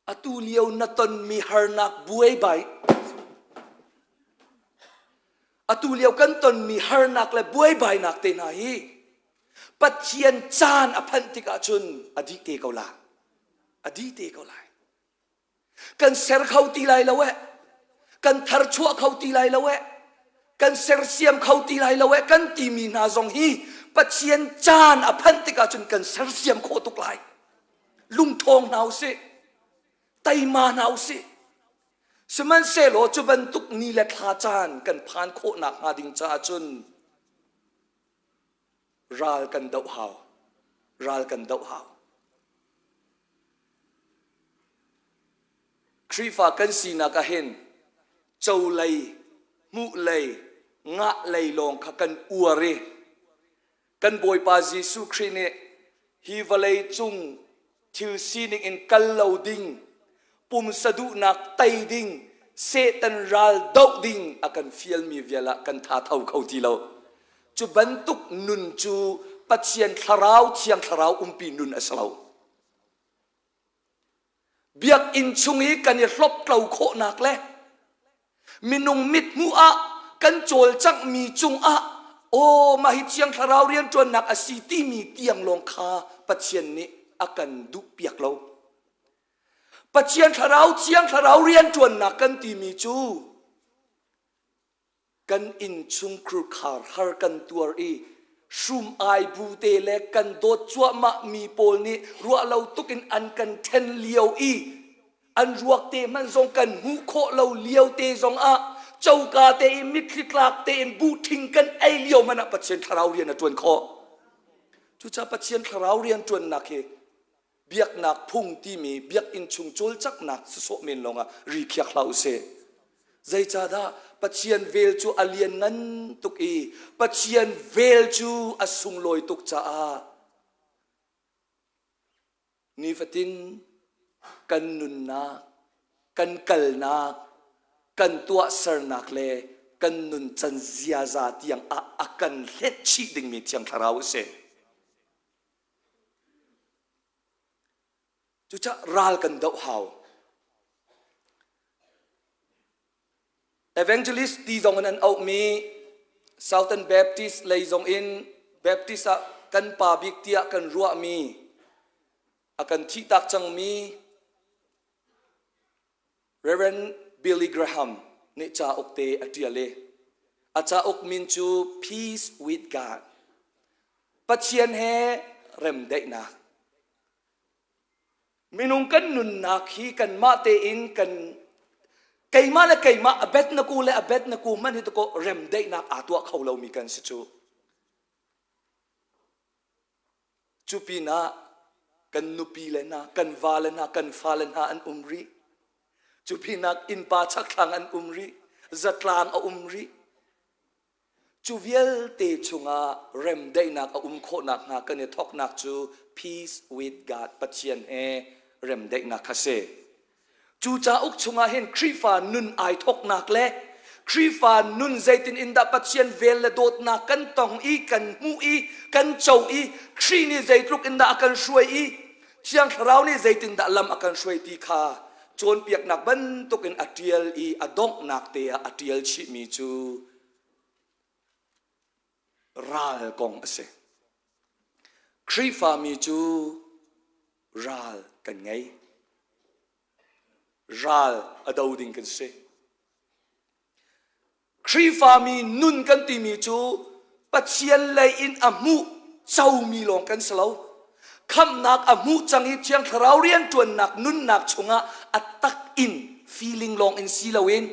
Atu lio na tonmi harnak buaibai atu lio kan tonmi harnak le buaibainak te hna hi Pathian caan a phanh tikah cun a dih te ko la. A dih te ko lai. Kan ser kho ti lai lo eh. Kan tharchuah kho ti lai lo eh. Kan sersiam kho ti lai lo eh kan timi hna zong hi Pathian caan a phanh tikah cun kan sersiam khawh tuk lai. Lungthawng hna usih. Teima hna usih. Sihmanhsehlaw cu bantuk ni le thla caan kan phan khawh nakhnga ding caah cun ral kan doh hau. Ral kan doh hau. Khrihfa kan sinak ah hin co lei, hmuh lei, ngah lei lawng kha kan uar i kan Bawipa Jesuh Khrih nih hi vawlei cung thil sining in kal lo ding, pumsa duhnak tei ding, Satan ral doh ding a kan fialmi vial ah kan tha tho kho ti lo. Cu bantuk nun cu Pathian thlarau, thiang thlarau umpi nun a si lo. Biakinn chung i kan i hloptlo khawhnak le minung mithmuh ah kan cawlcanghmi cungah aw mah hi thiang thlarau rianṭuannak a si timi tiang lawng kha Pathian nih a kan duhpiak lo. Pathian thlarau thiang thlarau rianṭuannak kan timi cu Kan innchungkhur khar har kan tuar i hrum ai bu te le kan dawt cuahmah mi pawl nih ruah lo tuk in an kan ṭhen lio i an ruak te hmanh zong kan hmuh khawh lo lio te zong ah coka te i mitthli tlak tein buhṭhing kan ei lio hmanh ah Pathian thlarau rian a ṭuan khawh. Cucaah Pathian thlarau rian ṭuannak hi biaknak phung timi biakinn chung cawlcanghnak sawsawh men lawngah ri khiak hlah usih. Zeicahdah Pathian vel cu a lian ngan tuk i Pathian vel cu a sunglawi tuk caah nifatin kan nunnak, kan kalnak, kan tuahsernak le kan nuncan ziaza tiang ah a kan hlet chih dingmi Thiang Thlarau a si. Cucaah ral kan doh hau. Evangelist ti zong in an auhmi Southern Baptist lei zong in Baptist ah kan pa bik tiah kan ruahmi a kan thihtak cangmi Reverend Billy Graham nih cauk te a ṭial i a cauk min cu Peace with God. Pathian he remdaihnak. Minung kan nunnak hi kanmah tein kan keimah le keimah a bet na ku le a bet na ku hmanh hi tukaw remdaihnak aa tuah kho lomi kan si cu. Cu pinah kan nupi le hna, kan vale hna, kan fale hna an um rih. Cu pinah innpa chakthlang an um rih, zatlang a um rih. Cu vialte chungah remdaihnak a um khawh nakhnga kan i thawknak cu peace with God Pathian he remdaihnak kha si. Cu cauk chungah hin Khrihfa nun ai thawknak le Khrihfa nun zeitin in dah Pathian vel le dawtnak kan tong i kan hmuh i kan co i Khrih nih zeitluk in dah a kan hruai i Thiang Thlarau nih zeitindah lam a kan hruai ti kha cawnpiaknak bantukin a ṭial i a donghnak te ah a ṭial chihmi cu ral kong a si. Khrihfami cu ral kan ngei. Ral a do ding kan si. Khrihfami nun kan timi cu Pathian lei in a hmuh comi lawng kan si lo. Khamhnak a hmuh cang i Thiang Thlarau rianṭuannak nunnak chungah a tak in feeling lawng in si loin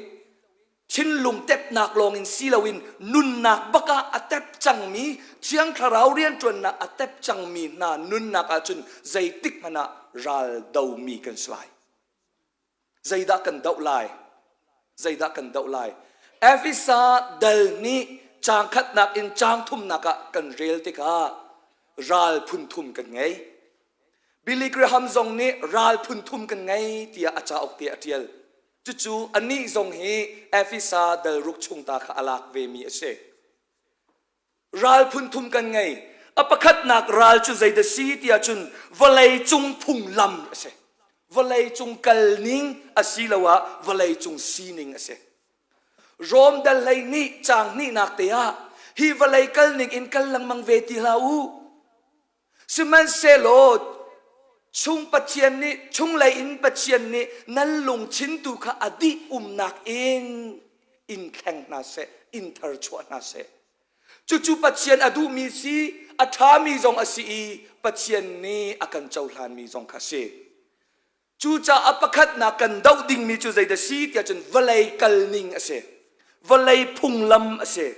thinlung tepnak lawng in si loin nunnak bak ah a tep cangmi Thiang Thlarau rianṭuannak a tep cangmi hna nunnak ahcun zeitik hmanh ah ral domi kan si lai. Zeidah kan doh lai? Zeidah kan doh lai? Efesa dal nih caang khatnak in caang thumnak ah kan rel tikah ral phun thum kan ngei. Billy Graham zong nih ral phun thum kan ngei tiah a cauk te a ṭial. Cucu anih zong hi Efesa dal ruk chung ta kha a lak vemi a si. Ral phun thum kan ngei. A pakhatnak ral cu zeidah si tiah cun vawlei cung phunglam a si. Vawlei cung kalning asiloah vawlei cung sining a si. Rom dal 12 caang hnihnak te ah hi vawlei kalning in kal lengmang ve ti hlah u. Sihmanhsehlaw chung Pathian nih chunglei in Pathian nih nan lungthin tu kha a dih umnak in. In thleng hna seh, in tharchuah hna seh. Cucu Pathian a duhmi si, a ṭhami zong a si i Pathian nih a kan cohlanmi zong kha a si. Cucaah pakhatnak kan doh dingmi cu zeidah si tiah cun vawlei kalning a si. Vawlei phunglam a si.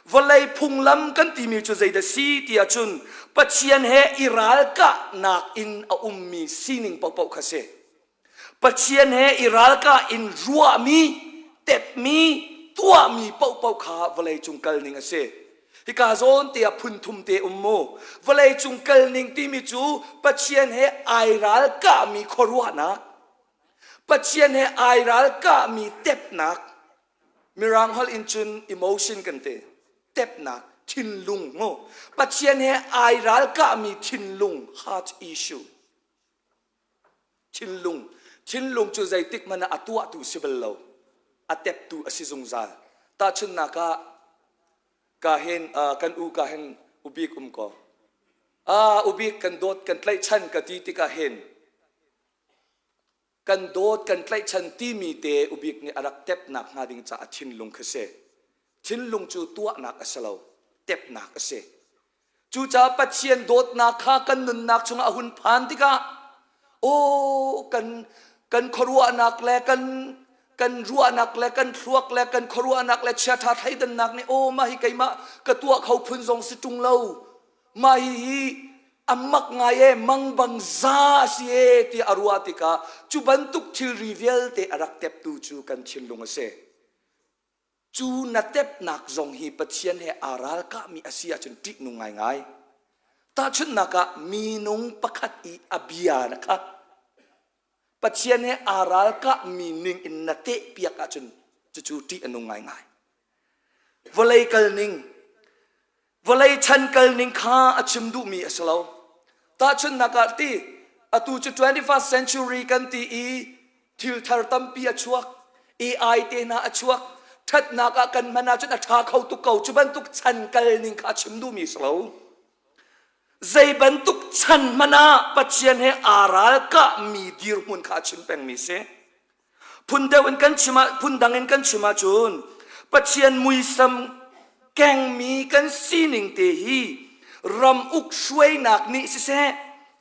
Vawlei phunglam kan timi cu zeidah si tiah cun Pathian he i ralkahnak in a ummi sining paohpaoh kha si. Pathian he i ralkah in ruahmi, tepmi, tuahmi paohpaoh kha vawleicung kalning a si. Hika zawn te ah phun thum te um mu. Vawleicung kalning timi cu Pathian he ai ralkahmi khuaruahnak, Pathian he ai ralkahmi tepnak, Mirang holh in cun emotion kan ti. Tepnak, thinlung mu. Pathian he ai ralkahmi thinlung, heart issue. Thinlung. Thinlung cu zeitik hmanh ah a tuahtu si bal lo. A teptu a si zungzal. Tahchunhnak ah, ka hin kan u ka hin ubik um ko. Ah, ubik kan dawt kan tlaihchan ka ti tikah hin kan dawt kan tlaihchan timi te ubik nih a rak tepnak hnga ding caah thinlung kha si. Thinlung cu tuahnak a si lo, tepnak a si. Cucaah Pathian dawtnak kha kan nunnak chungah a hun phan tikah aw kan kan khuaruahnak le kan kan ruahnak le kan thluak le kan khuaruahnak le chiaṭha thleidannak nih aw mah hi keimah ka tuah kho phun zong si ṭung lo mah hi hi a mak ngai e mangbang za a si e tiah a ruah tikah cu bantuk thilri vialte a rak teptu cu kan thinlung a si. Cu na tepnak zong hi Pathian he aa ralkahmi a si ahcun ṭihnung ngaingai. Tahchunhnak ah minung pakhat i a bia na kha Pathian he aa ralkahmi ning in na tehpiak ahcun cucu ṭih a nung ngaingai. Vawlei kalning Vawlei chan kalning kha a chim duhmi a si lo. Tahchunhnak ah ti, atu cu 21st century kan ti i thil thar tampi a chuak, AI te hna a chuak, ṭhatnak ah kan hman ahcun a ṭha kho tuk ko. Cu bantuk chan kalning kha a chim duhmi a si lo. Zei bantuk chan hmanh ah Pathian he aa ralkahmi dirhmun kha a chim pengmi si. Phun deuh in kan chim ah, phun dang in kan chim ahcun Pathian muisam kengmi kan sining te hi ram uk hruainak nih siseh,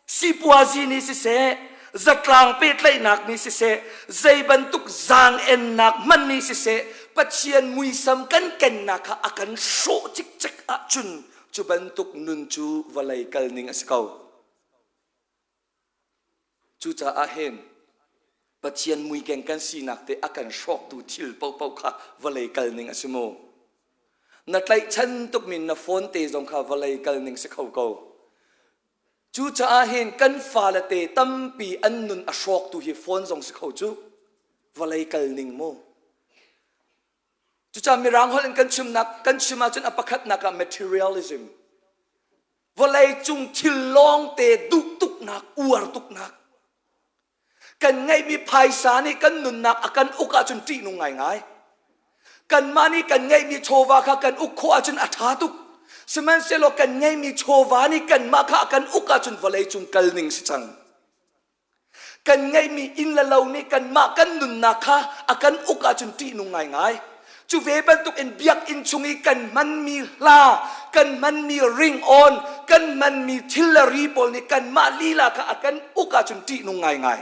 sipuazi nih siseh, zatlang pehtlaihnak nih siseh, zei bantuk zaang-ennak hmanh nih siseh, Pathian muisam kan kennak kha a kan hrawh cikcek ahcun cu bantuk nun cu vawlei kalning a si ko. Cucaah hin Pathian muikeng kan sinak te a kan hrawktu thil paohpaoh kha vawlei kalning a si mu. Na tlaihchan tukmi na phone te zong kha vawlei kalning si kho ko. Cucaah hin kan fale te tampi an nun a hrawktu hi phone zong si kho cu. Vawlei kalning mu. Cucaah Mirang holh in kan chimnak kan chim ahcun a pakhatnak ah materialism Vawleicung thil lawngte duh tuknak, uar tuknak. Kan ngeihmi phaisa nih kan nunnak a kan uk ahcun ṭihnung ngaingai. Kanmah nih kan ngeihmi chawva kha kan uk khawh ahcun a ṭha tuk. Sihmanhsehlaw kan ngeihmi chawva nih kanmah kha a kan uk ahcun vawleicung kalning si cang. Kan ngeihmi inn le lo nih kanmah kan nunnak kha a kan uk ahcun ṭihnung ngaingai. Cu ve bantuk in biakinn chung i kan hmanmi hla, kan hmanmi ringawn, kan hmanmi thil le ri pawl nih kanmah lila kha a kan uk ahcun ṭihnung ngaingai.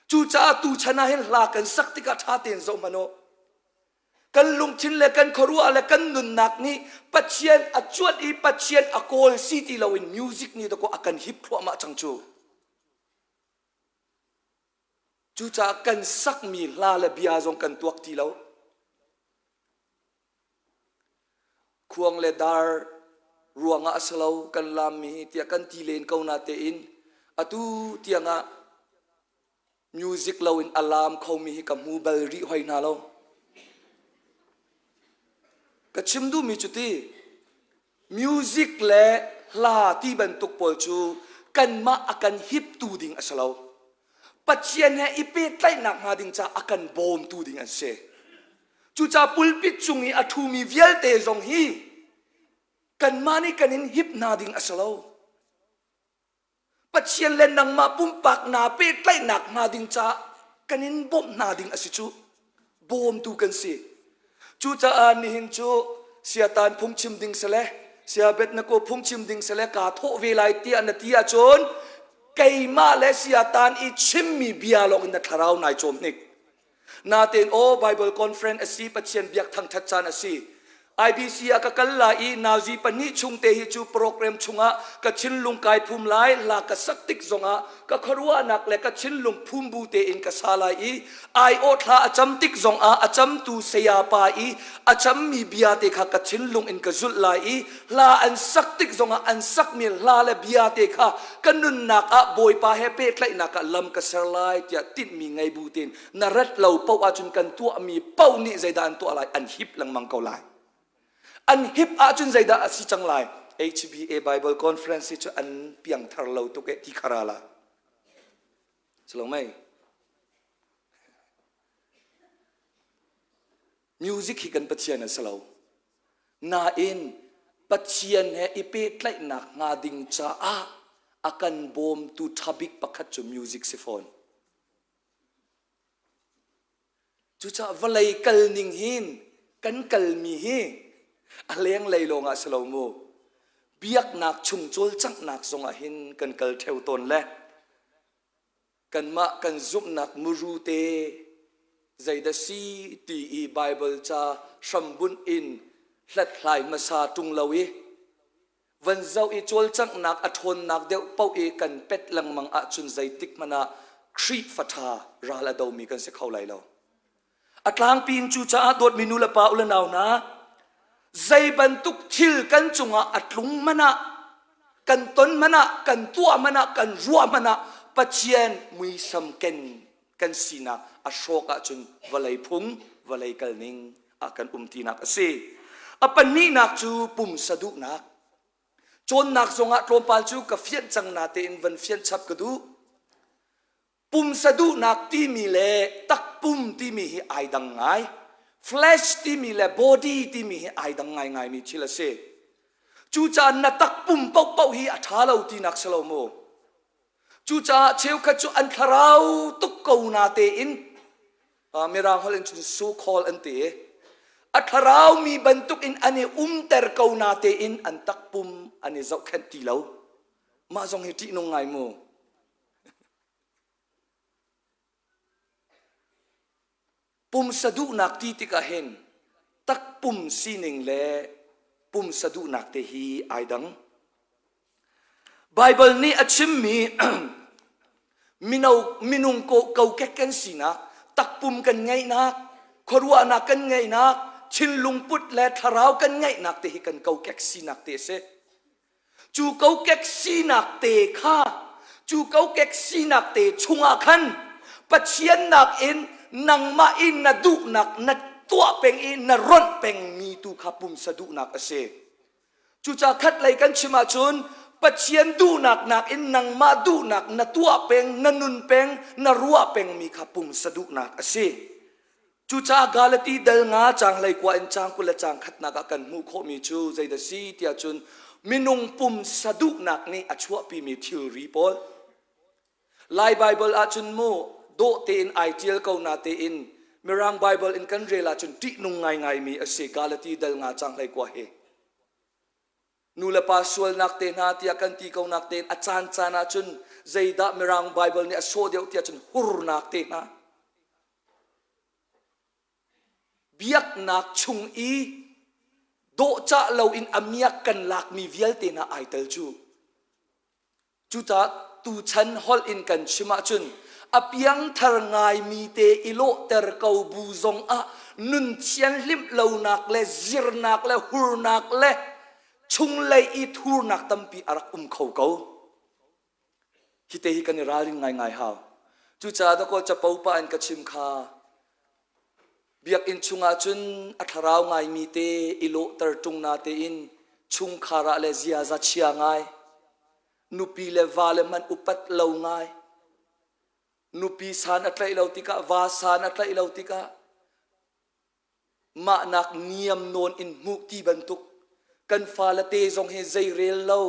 Cucaah tuchan ah hin hla kan sak tikah ṭha tein zoh hmanh u. Kan lungthin le kan khuaruah le kan nunnak nih Pathian a cuanh i Pathian a kawl si ti loin music nih dakaw a kan hip thluahmah cang cu. Cucaah kan sakmi hla le bia zong kan tuak ti lo. Khuang le dar ruangah a si lo kan laammi hi tiah kan ti len ko na tein atu tiangah music loin a laam khomi hi ka hmu bal rih hoi hna lo. Ka chim duhmi cu ti music le hla ti bantuk pawl cu kanmah a kan hiptu ding a si lo. Pathian he i pehtlaihnak hnga ding caah a kan bawmtu ding an si. Cucaah pulpit cung i a ṭhumi vialte zong hi kanmah nih kan in hip hna ding a si lo. Pathian le nangmah pumpak naa pehtlaihnak hnga ding caah kan in bawmh hna ding a si cu. Bawmtu kan si. Cucaah nihin cu siatan phungchim ding sale sia betnako phungchim ding sale kaa thawh ve lai tiah na ti ahcun keimah le siatan i chimmi bia lawng in na thlarau nai cawm hnik. Natein aw Bible conference a si Pathian biak thangthat caan a si. IBC ah ka kal lai i nazi pahnih chung te hi cu program chungah ka thinlung kai phum lai hla ka sak tik zongah ka khuaruahnak le ka thinlung phum bu tein ka sa lai i aiawh thla a cam tik zongah a camtu saya pa i a cammi bia te kha ka thinlung in ka zulh lai i hla an sak tik zongah an sakmi hla le bia te kha ka nunnak ah Bawipa he pehtlaihnak ah lam ka ser lai tiah tinhmi ngei bu tein na rat lo paoh ahcun kan tuahmi paoh nih zeidah an tuah lai an hip lengmang ko lai an hip ahcun zeidah a si cang lai HBA Bible Conference hi cu an piangthar lo tuk eh ti khara la Silo mei Music hi kan Pathian a si lo. Nain Pathian he i pehtlaihnak hnga ding caah a kan bawmtu ṭha bik pakhat cu music si fawn. Cucaah vawlei kal ning hin kan kalmi hi a lenglei lawngah si lo mu. Biaknak chung cawlcanghnak zongah hin kan kal ṭheo tawn le kanmah kan zumhnak muru te zeidah si ti i Baibal ca hrambunh in hlathlai hmasa ṭung lo i van zoh i cawlcanghnak a ṭhawnnak deuh paoh i kan pet lengmang ahcun zeitik hmanh ah Khrihfa ṭha ral a domi kan si kho lai lo. A tlangpi in cucaah dawtmi nu le pa u le nau hna, zei bantuk thil kan cungah a tlung hmanh ah, kan ton hmanh ah, kan tuah hmanh ah, kan ruah hmanh ah Pathian muisam ken kan sinak a hrawk ahcun vawlei phung, vawlei kalning ah kan um tinak a si. A pahnihnak cu pumsa duhnak. Cawnnak zongah tlawmpal cu ka fianh cang natein van fianh chap ka duh. Pumsa duhnak timi le takpum timi hi ai dang ngai. Flesh timi le body timi hi ai dang ngaingaimi thil a si. Cucaah na takpum paohpaoh hi a ṭha lo tinak si lo mu. Cucaah cheukhat cu an thlarau tuk ko na tein Mirang holh in cun so call an ti. A thlarau mi bantuk in an i umter ko na tein an takpum an i zohkhenh ti lo. Mah zong hi ṭihnung ngai mu. Pumsa duhnak ti tikah hin takpum sining le pumsa duhnak te hi ai dang. Baibal nih a chimmi mino minung kokek kan sinak, takpum kan ngeihnak, khuaruahnak kan ngeihnak, thinlung put le thlarau kan ngeihnak te hi kan kokek sinak te a si. Cu kokek sinak te kha, cu kokek sinak te chungah khan Pathian nakin nangmah in na duhnak na tuah peng i na ronh pengmi tu kha pumsa duhnak a si. Cucaah khatlei kan chim ahcun Pathian duhnak nakin nangmah duhnak na tuah peng, na nun peng, na ruah pengmi kha pumsa duhnak a si. Cucaah Galati dal nga caang hleikua in caang 20 le caang khatnak ah kan hmuh khawhmi cu zeidah si tiah cun minung pumsa duhnak nih a chuahpimi thilri pawl. Lai Baibal ahcun mu dawh tein ai ṭial ko na tein Mirang Baibal in kan rel ahcun ṭihnung ngaingaimi a si Galati dal nga caang hleikua hi. Nu le pa sualnak te hna tiah kan ti ko nak tein a caan caan ahcun zeidah Mirang Baibal nih a sawh deuh tiah cun hurnak te hna. Biaknak chung i dawhcah loin a miak kan lakmi vialte hna ai tel cu. Cucaah tuchan holh in kan chim ahcun a piangthar ngaimi te i lawhter ko bu zongah nun thianhlimh lonak le zirnak le hurnak le chunglei i thurnak tampi a rak um kho ko. Hi te hi kan i ralring ngaingai hau. Cucaah dakaw capo pa in ka chim kha biakinn chungah cun a thlarau ngaimi te i lawhter ṭung na tein chungkhar ah le ziaza chia ngai, nupi le va le hmanh upat lo ngai, nupi san a tlaih lo tikah va san a tlaih lo tikah mahnak niam nawn in hmuh ti bantuk kan fale te zong hi zei rel lo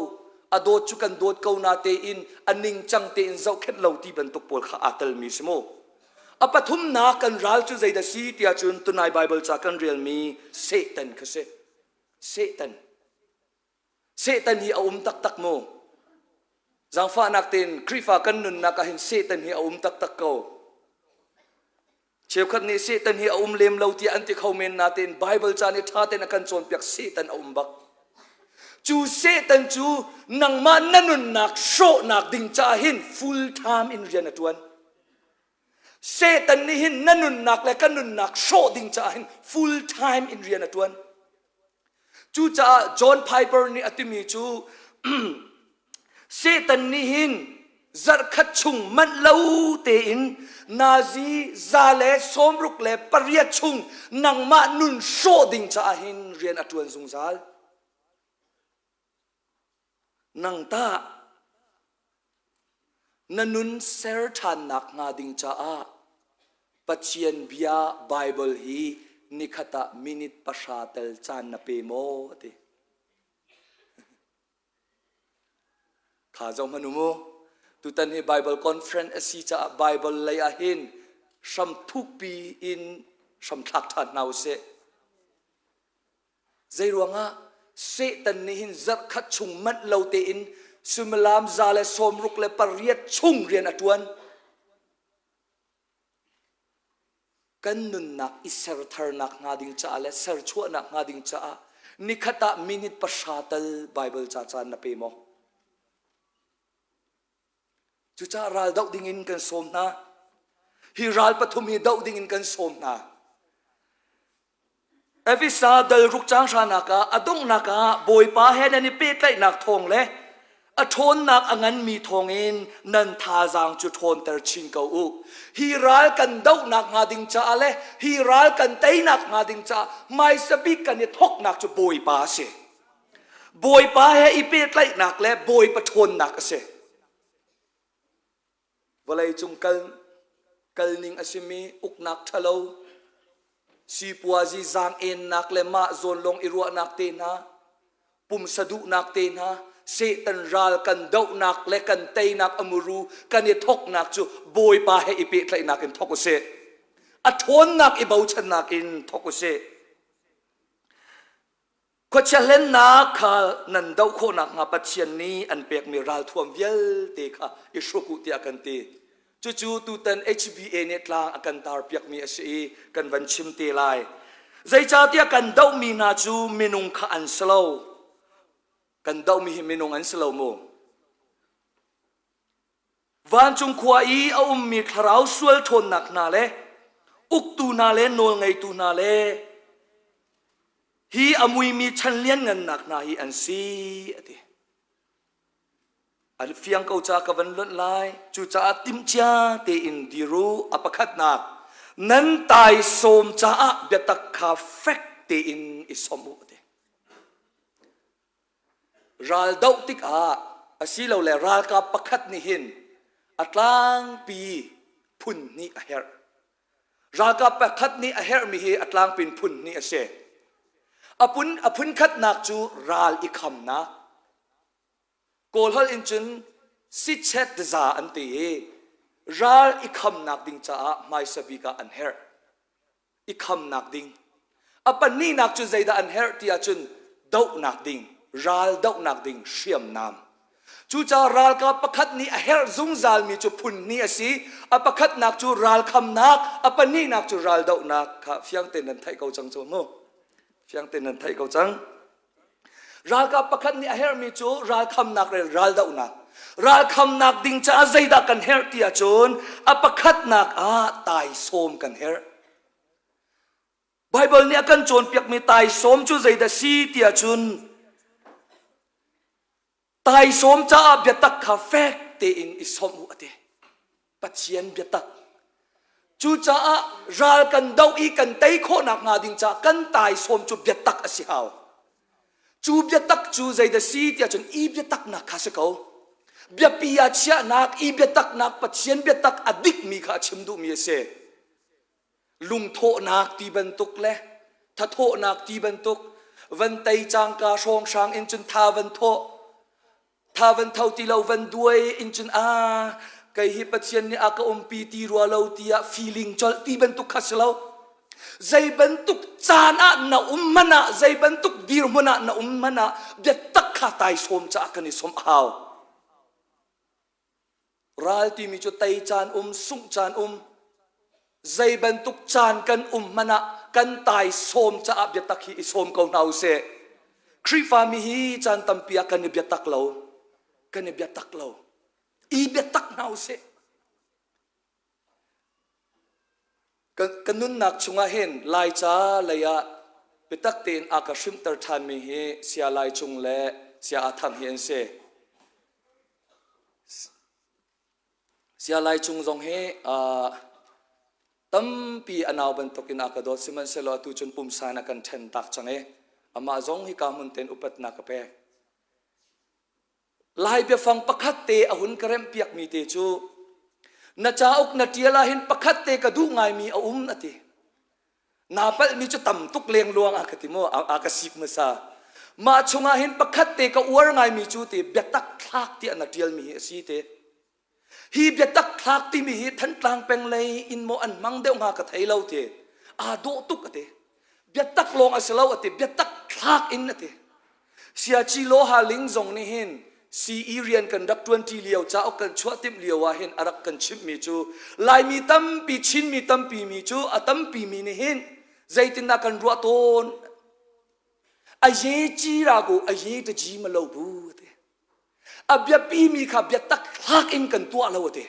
a dawt cu kan dawt ko na tein a ningcang tein zohkhenh lo ti bantuk pawl kha aa telmi si mu. A pathumnak kan ral cu zeidah si tiah cun tunai Bible ca kan relmi Satan kha si. Satan. Satan hi a um taktak maw? Zaangfahnak tein Khrihfa kan nunnak ah hin Satan hi a um taktak ko. Cheukhat nih Satan hi a um lem lo tiah an ti kho men natein Bible ca nih ṭha tein a kan cawnpiak Satan a um bak. Cu Satan cu nangmah na nunnak hrawhnak ding caah hin full time in rian a ṭuan. Satan nih hin na nunnak le ka nunnak hrawh ding caah hin full time in rian a ṭuan. Cucaah John Piper nih a timi cu Satan nih hin zarhkhat chung manh lo tein nazi 168 chung nangmah nun hrawh ding caah hin rian a ṭuan zungzal. Nang tah na nun ser ṭhannak hnga ding caah Pathian bia Bible hi nikhat ah minute pahra tel caan na pe maw a ti. Kha zoh hmanh u mu. Tutan hi Bible conference a si caah Bible lei ah hin hram thukpi in hram thlak ṭhan hna usih. Zeiruangah Satan nih hin zarhkhat chung manh lo tein suimilam 168 chung rian a ṭuan. Kan nunnak i sertharnak hnga ding caah le serchuahnak hnga ding caah nikhat ah minute pahra tal Bible ca caan na pe maw? Cucaah ral doh dingin kan sawm hna. Hi ral pathum hi doh dingin kan sawm hna. Efesa dal ruk cang hranak ah a donghnak ah Bawipa he nan i pehtlaihnak thawng le a ṭhawnnak a nganmi thawngin nan thazaang cu ṭhawnter chin ko u. Hi ral kan dohnak hnga ding caah le hi ral kan teinak hnga ding caah hmaisa bik kan i thawknak cu Bawipa a si. Bawipa he i pehtlaihnak le Bawipa ṭhawnnak a si. Vawleicung kal kalning a simi uknak ṭhalo, sipuazi zaang-ennak le mah zawn lawng i ruahnak te hna, pumsa duhnak te hna, Satan ral kan dohnak le kan teinak a muru kan i thawknak cu Bawipa he i pehtlaihnak in thawk u sih. A ṭhawnnak i bochannak in thawk u sih. Khuachia hlennak kha nan doh khawh nakhnga Pathian nih an pekmi ralthuam vialte kha i hruk u tiah kan ti. Cucu tutan HBA nih tlang a kan tarpiakmi a si i kan van chim te lai. Zeicahtiah kan dohmi hna cu minung kha an si lo. Kan dohmi hi minung an si lo mu. Vancung khua i a ummi thlarau sual ṭhawnnak hna le uktu hna le nawlngeitu hna le hi a muimi chan lianngannak hna hi an si a ti. An fiang ko ca ka van lonh lai. Cucaah timhcia tein dir u. A pakhatnak, nan taisawm caah biatak kha fek tein i sawmh u a ti. Ral doh tikah asilole ralkap pakhat nih hin a tlangpi phun hnih a herh. Ralkap pakhat nih a herhmi hi a tlangpi in phun hnih a si. A phun, a phun khatnak cu ral i khamnak. Kawlholh in cun sichet za an ti i ral i khamnak ding caah hmaisa bik ah an herh. i khamnak ding. A pahnihnak cu zeidah an herh ti ahcun dohnak ding, ral dohnak ding hriamnam. Cucaah ralkap pakhat nih a herh zungzalmi cu phun hnih a si. A pakhatnak cu ralkhamnak, a pahnihnak cu raldohnak kha fiang tein nan theih ko cang cu mu. Fiang tein nan theih ko cang. Ralkap pakhat nih a herhmi cu ralkhamnak le raldohnak. Ralkhamnak ding caah zeidah kan herh ti ahcun a pakhatnak ah taisawm kan herh. Baibal nih a kan cawnpiakmi taisawm cu zeidah si ti ahcun Taisawm caah biatak kha fek tein i sawmh u a ti. Pathian biatak. Cucaah ral kan doh i kan tei khawhnak hnga ding caah kan taisawm cu biatak a si hau. Cu biatak cu zeidah si tiah cun i biataknak kha si ko. Biapi ah chiahnak, i biataknak, Pathian biatak a dikmi kha a chim duhmi a si. Lungthawhnak ti bantuk le thathawhnak ti bantuk van tei cangka hrawnghrang in cun tha van thawh tha van tho ti lo van duai in cun a. Kei hi Pathian nih a ka umpi ti rua lo tiah feeling colh ti bantuk kha si lo. Zei bantuk caan ah na um hmanh ah, zei bantuk dirhmun ah na um hmanh ah biatak kha taisawm caah kan i sawmh a hau. Ral timi cu tei caan um, sungh caan um, zei bantuk caan kan um hmanh ah kan taisawm caah biatak hi i sawm ko hna usih. Khrihfami hi caan tampi ah kan i biatak lo. Kan i biatak lo. I biatak hna usih. Ka nunnak chungah hin Laica lei ah biatak tein a ka hrimhter ṭhanmi hi Saya Lai Cung le Saya Aa Thang hi an si. Saya Lai Cung zong hi uh, tampi a nau bantukin a ka dawt sihmanhsehlaw atu cun pumsa in a kan ṭhen tak cang i amah zong hika hmun tein upatnak ka pek. Lai biafang pakhat te a hun ka remhpiakmi te cu na cauk na ṭial ahhin pakhat te ka duh ngaimi a um a ti. Naa palhmi cu tam tuk lengluang a ka ti mu a ka sik hmasa. Mah chungah hin pakhat te ka uar ngaimi cu ti biatak thlak tiah na ṭialmi hi a si te. Hi biatak thlak timi hi Thantlang peng lei in maw an hmang deuh hnga ka thei lo ti. Aa dawh tuk a ti. Biatak lawng a si lo a ti. Biatak thlak in a ti. Siaci Loha Ling zong nih hin CE rian kan rak ṭuanṭi lio cauk kan chuah timh lio ah hin a rak kan chimhmi cu Laimi tampi Chinmi tampi mi cu a tampi mi nih hin zeitindah kan ruah tawn a ye ci ra ko a ye ta ji ma lo bu ti. A biapimi kha biatak hlak in kan tuah lo a ti.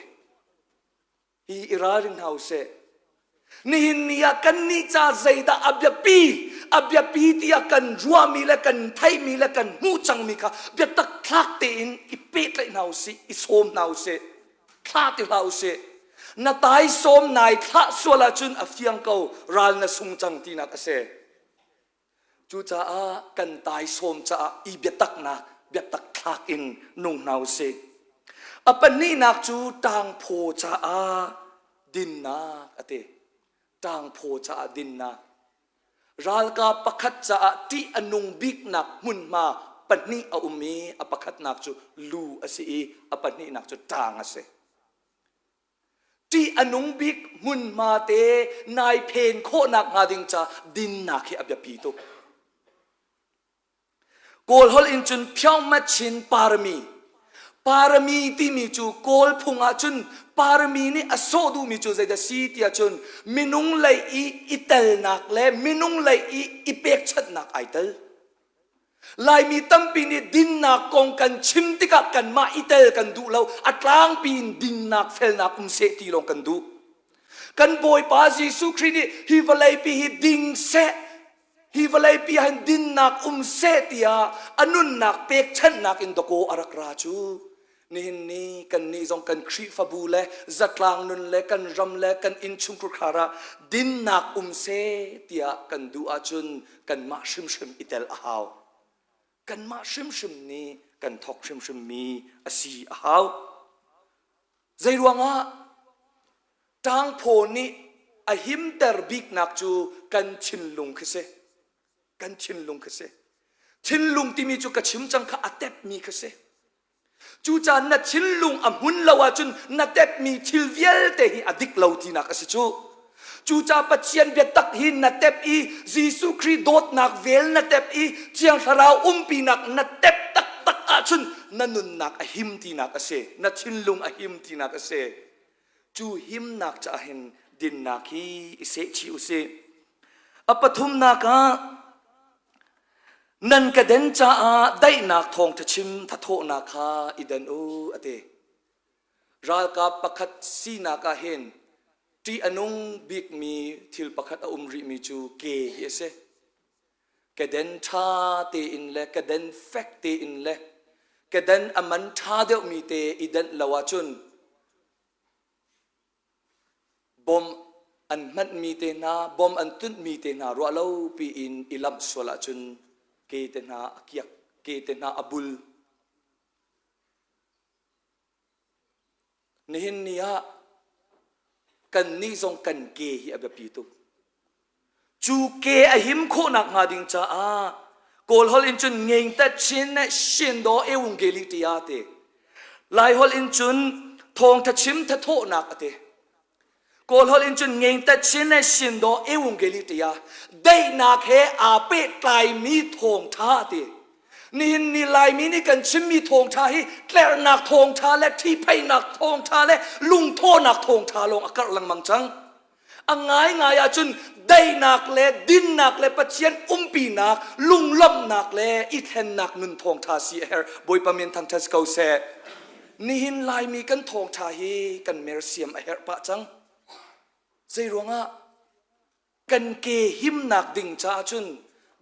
Hi i ralring hna usih. Nihin ni ah kannih ca zeidah a biapi, a biapi tiah kan ruahmi le kan theihmi le kan hmuh cangmi kha biatak thlak tein i pehtlaih hna usih, i sawm hna usih. Thlah ti hlah usih. Na taisawm nai thlah sual ahcun a fiang ko, ral na sung cang tinak a si. Cucaah kan taisawm caah i biataknak biatak thlak in nung hna usih. A pahnihnak cu ṭangphaw caah dinnak a ti. Ṭangphaw caah dinnak. Ralkap pakhat caah ṭih a nung biknak hmunhma pahnih a um i a pakhatnak cu lu a si i a pahnihnak cu ṭang a si. Ṭih a nung bik hmunhma te nai phen khawhnak hnga ding ca dinnak hi a biapi tuk. Kawl holh in cun Phyongmachin parami. Parami timi cu Kawl phung ah cun parami nih a sawh duhmi cu zeidah si tiah cun minung lei i i telnak le minung lei i i pekchanhnak ai tel. Laimi tampi nih dinnak kong kan chim tikah kanmah i tel kan duh lo. A tlangpi in dinnak felnak um seh ti lawng kan duh. Kan Bawipa Jesuh Khrih nih hi vawleipi hi ding seh, hi vawleipi ah hin dinnak um seh tiah a nunnak pekchanhnak in dakaw a rak ra cu. Nihin ni kannih zong kan Khrihfabu le zatlang nun le kan ram le kan innchungkhar ah dinnak um seh tiah kan duh ahcun kanmah hrimhrim i tel a hau. Kanmah hrimhrim nih kan thawk hrimhrim mi a si a hau. Zeiruangah ṭangphaw nih a himter biknak cu kan thinlung khi si. Kan thinlung khi si. Thinlung timi cu ka chim cang kha a tepmi khi si. Cucaah na thinlung a hmun lo ahcun na tepmi thil vialte hi a dik lo tinak a si cu. Cucaah Pathian biatak hi na tep i Jesuh Khrih dawtnak vel na tep i Thiang Thlarau umpinak na tep taktak ahcun na nunnak a him tinak a si. Na thinlung a him tinak a si. Cu himnak caah hin dinnak hi i sehchih usih. A pathumnak ah Nan ka den caah daihnak thawngṭha chim thathawhnak kha i den u, a ti. Ralkap pakhat sinak ah hin ṭih a nung bikmi thil pakhat a um rihmi cu ke hi a si. Keden ṭha tein le keden fek tein le keden a man ṭha deuhmi te i denh lo ahcun Bom an hmanhmi te hna, bom an tunhmi te hna ruah lo piin i lamh sual ahcun ke te hna a kiak, ke te hna a bul. Nihin ni ah kannih zong kan ke hi a biapi tuk. Cu ke a him khawhnak hnga ding caah Kawl holh in cun ngeng ta chin shin do ewung geli tia te. Lai holh in cun Thawngtha chim thathawhnak a ti. Kawl holh in cun ngeng tat chin le sin daw ewungeli tia daihnak he aa pehtlaimi thawngtha a ti. Nihin ni Laimi nih kan chimmi thawngtha hi tlerhnak thawngtha le ṭhipheihnak thawngtha le lungthawhnak thawngtha lawng a karh lengmang cang. A ngaingai ahcun daihnak le dinnak le Pathian umpinak, lunglawmhnak le i thlennak nun thawngtha si a herh. Bawipa min thangṭhat si ko seh. Nihin Laimi kan thawngṭha hi kan mersiam a herh pah cang. Zeiruangah kan ke himnak ding caah cun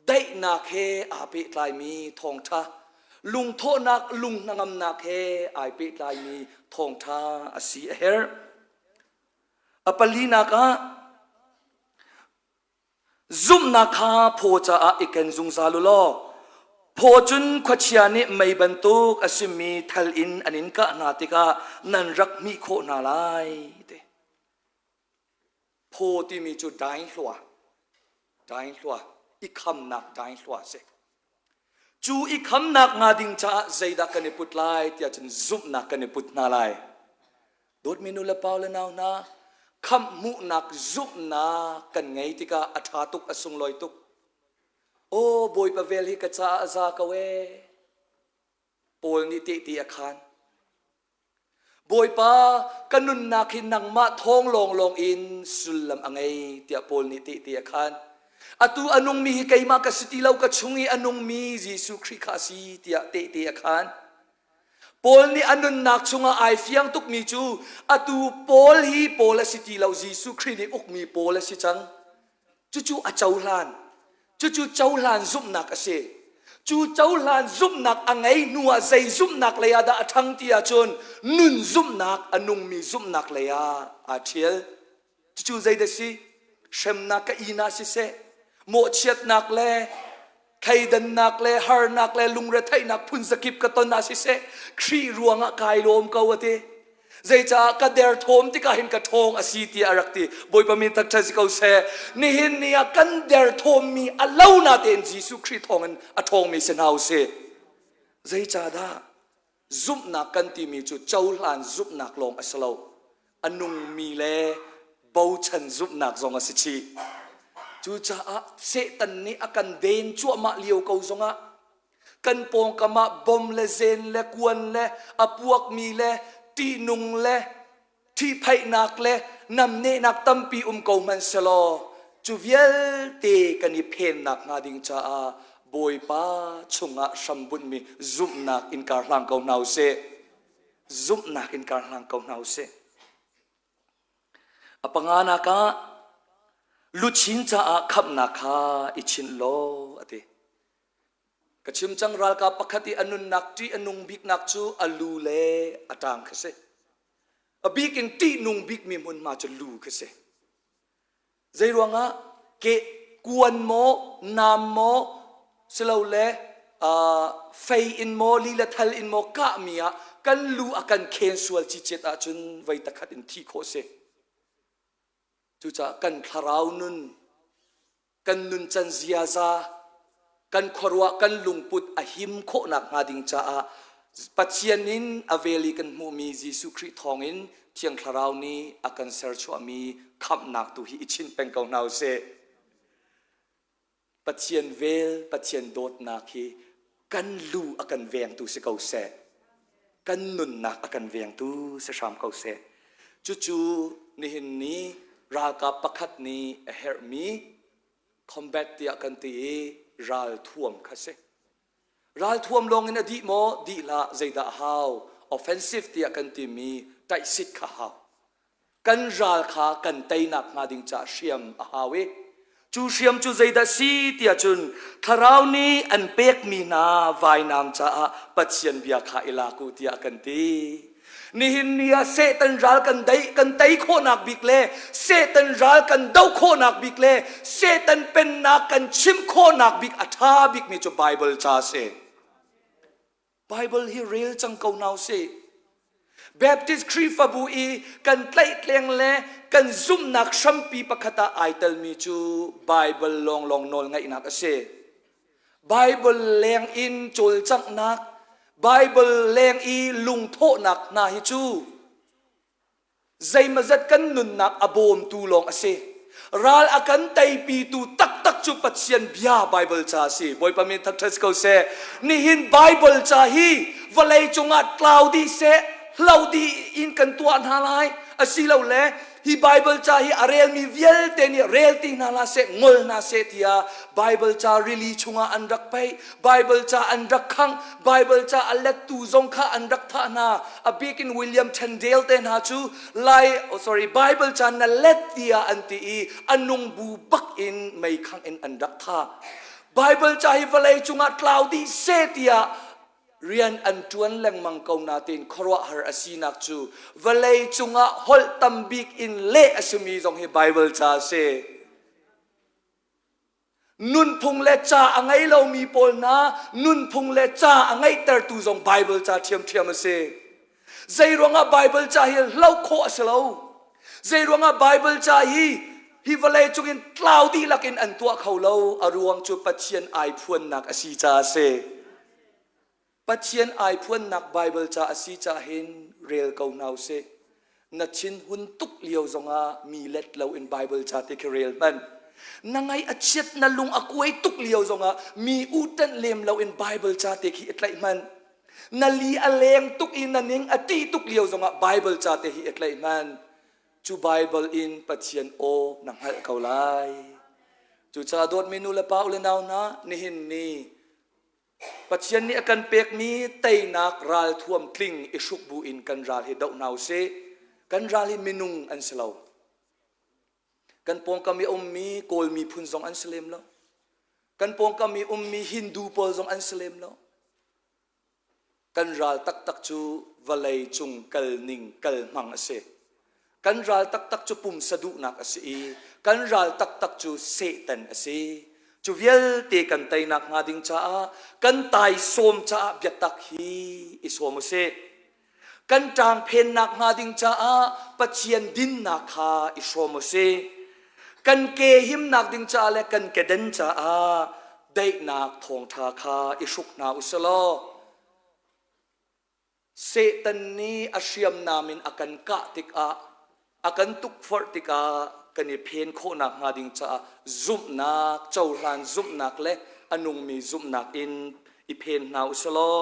daihnak he aa pehtlaimi thawngṭha, lungthawhnak, lung hnangamnak he ai pehtlaimi thawngṭha a si a herh. A palinak ah Zumhnak kha phaw caah i ken zungzal u law phaw cun khuachia nih mei bantuk a simi thal in an in kah hna tikah nan rak hmih khawh hna lai ti. Phaw timi cu dainghlua, dainghlua, i khamnak dainghlua a si. Cu i khamnak hnga ding caah zeidah kan i put lai tiah cun zumhnak kan i put hna lai. Dawtmi nu le pa le nau hna, khamh hmuhnak zumhnak kan ngei tikah a ṭha tuk, a sunglawi tuk. Aw Bawipa vel hi ka caah a za ko ee. Paul nih tehte a khaan. Bawipa, ka nunnak hi nangmah thawng lawnglawng in sullam a ngei tiah Paul nih tehte a khaan. Atu a nungmi hi keimah ka si ti lo, ka chung i a nungmi Jesuh Khrih kha a si tiah tehte a khaan. Paul nih a nunnak chungah ai fiang tukmi cu atu Paul hi Paul a si ti lo, Jesuh Khrih nih ukmi Paul a si cang. Cucu a cohlan. Cucu cohlan zumhnak a si. Cu cohlan zumhnak a ngei hnu ah zei zumhnak lei ah dah a ṭhang ti ahcun nun zumhnak, a nungmi zumhnak lei ah aa ṭhial. Cucu zeidah si? Hremnak ka inn ah siseh, mawhchiatnak le thleidannak le harnak le lungretheihnak phunzakip ka ton ah siseh, Khrih ruangah kai lawm ko a ti. Zeicah ka derthawm tikah hin ka ṭhawng a si tiah a rak ti. Bawipa min thangṭhat si ko seh. Nihin ni ah kan derthawmmi a lo na tein Jesuh Khrih thawngin a ṭhawngmi si hna u sih. Zeicahdah zumhnak kan timi cu cohlan zumhnak lawng a si lo. A nungmi le bochan zumhnak zong a si chih. Cucaah Satan nih a kan den cuahmah lio ko zongah kan pawngkam ah bom le zen le kuan le a puakmi le ṭihnung le ṭhihphaihnak le namnehnak tampi um ko hmanh selaw cu vialte kan i phennak hnga ding caah Bawipa chungah hrambunhmi zumhnak in kar hlang ko hna usih. Zumhnak in kar hlang ko hna usih. A panganak ah luchin caah khamhnak kha i chinh law a ti. Ka chim cang ralkap pakhat i a nunnak ṭih a nung biknak cu a lu le a ṭang kha si. A bik in ṭihnung bikmi hmunhma cu lu kha si. Zeiruangah ke kuan maw, nam maw, silole uh, fei in maw, lila thal in maw kahmi ah kan lu a kan khen sual cicet ahcun voi takhat in thih khawh si. Cucaah kan thlarau nun kan nuncan ziaza kan khuaruah kan lungput a him khawhnak hnga ding caah Pathian in a vel i kan hmuhmi Jesuh Khrih thawngin Thiang Thlarau nih a kan serchuahmi khamhnak tu hi i chinh peng ko hna usih. Pathian vel, Pathian dawtnak hi kan lu a kan vengtu si ko seh. Kan nunnak a kan vengtu si hram ko seh. Cucu nihin ni ralkap pakhat nih a herhmi combat tiah kan ti i ralthuam kha si. Ralthuam lawng in a dih maw? Dih hlah. Zeidah a hau? Offensive tiah kan timi taihsit kha hau. Kan ral kha kan teinak hnga ding caah hriam a hau i cu hriam cu zeidah si tiah cun thlarau nih an pekmi hna vainam caah Pathian bia kha i lak u tiah kan ti. Nihin ni ah Satan ral kan dei kan tei khawhnak bik le Satan ral kan doh khawhnak bik le Satan pennak kan chimh khawhnak bik a ṭha bikmi cu Bible ca a si. Bible hi rel cang ko hna usih. Baptist Khrihfabu i kan tlaihtleng le kan zumhnak hrampi pakhat ah ai telmi cu Bible lawnglawng nawl ngaihnak a si. Bible leng in cawlcanghnak, Bible leng i lungthawhnak hna hi cu. Zeimazat kan nunnak a bawmtu lawng a si. Ral a kan teipitu taktak cu Pathian bia Bible ca a si. Bawipa min thangṭhat si ko seh. Nihin Bible ca hi vawlei cungah tlau dih seh, hlo dih in kan tuah hna lai. Asilole hi Bible ca hi a relmi vialte nih rel ti hna hlah seh, ngol hna seh tiah Bible ca rili chungah an rak paih, Bible ca an rak khangh, Bible ca a lettu zong kha an rak thah hna. A bik in William Tyndale te hna cu Lai oh sorry Bible ca na let tiah an ti i a nung bu bak in mei khangh in an rak thah. Bible ca hi vawlei cungah tlau dih seh tiah rian an ṭuan lengmang ko nain khuaruahhar a sinak cu vawlei cungah holh tam bik in leh a simi zong hi Bible ca a si. Nunphung le ca a ngei lomi pawl hna nunphung le ca a ngeihtertu zong Bible ca ṭhiamṭhiam a si. Zei ruangah Bible ca hi hloh khawh a si lo. Zei ruangah Bible ca hi hi vawlei cungin tlau dihlak in an tuah kho lo. A ruang cu Pathian ai phuannak a si caah a si. Pathian ai phuannak Bible ca a si caah hin rel ko hna usih. Na thinhun tuk lio zongah mi let loin Bible ca te khi rel hmanh. Na ngaih a chiat na lung a kuai tuk lio zongah mi uhtanh lem loin Bible ca te khi i tlaih hmanh. Na li a leng tuk i na ning a ṭih tuk lio zongah Bible ca te hi i tlaih hmanh. Cu Bible in Pathian aw na hngalh ko lai. Cucaah dawtmi nu le pa u le nau hna, nihin ni Pathian nih a kan pekmi teinak ralthuam tling i hruk bu in kan ral hi doh hna usih. Kan ral hi minung an si lo. Kan pawngkam i a ummi Kawl miphun zong an si lem lo. Kan pawngkam i ummi Hindu pawl zong an si lem lo. Kan ral taktak cu vawlei cung kal ning kal hmang a si. Kan ral taktak cu pumsa duhnak a si i kan ral taktak cu Satan a si. Cu vialte kan teinak hnga ding caah kan taisawm caah biatak hi i sawm u sih. Kan ṭangphennak hnga ding caah Pathian dinnak kha i hrawm u sih. Kan ke himnak ding caah le kan keden caah daihnak thawngṭha kha i hruk hna u sih law Satan nih a hriamnam in a kan kah tikah, a kan tukforh tikah kan i phen khawhnak hnga ding caah zumhnak, cohlan zumhnak le a nungmi zumhnak in i phen hna u sih law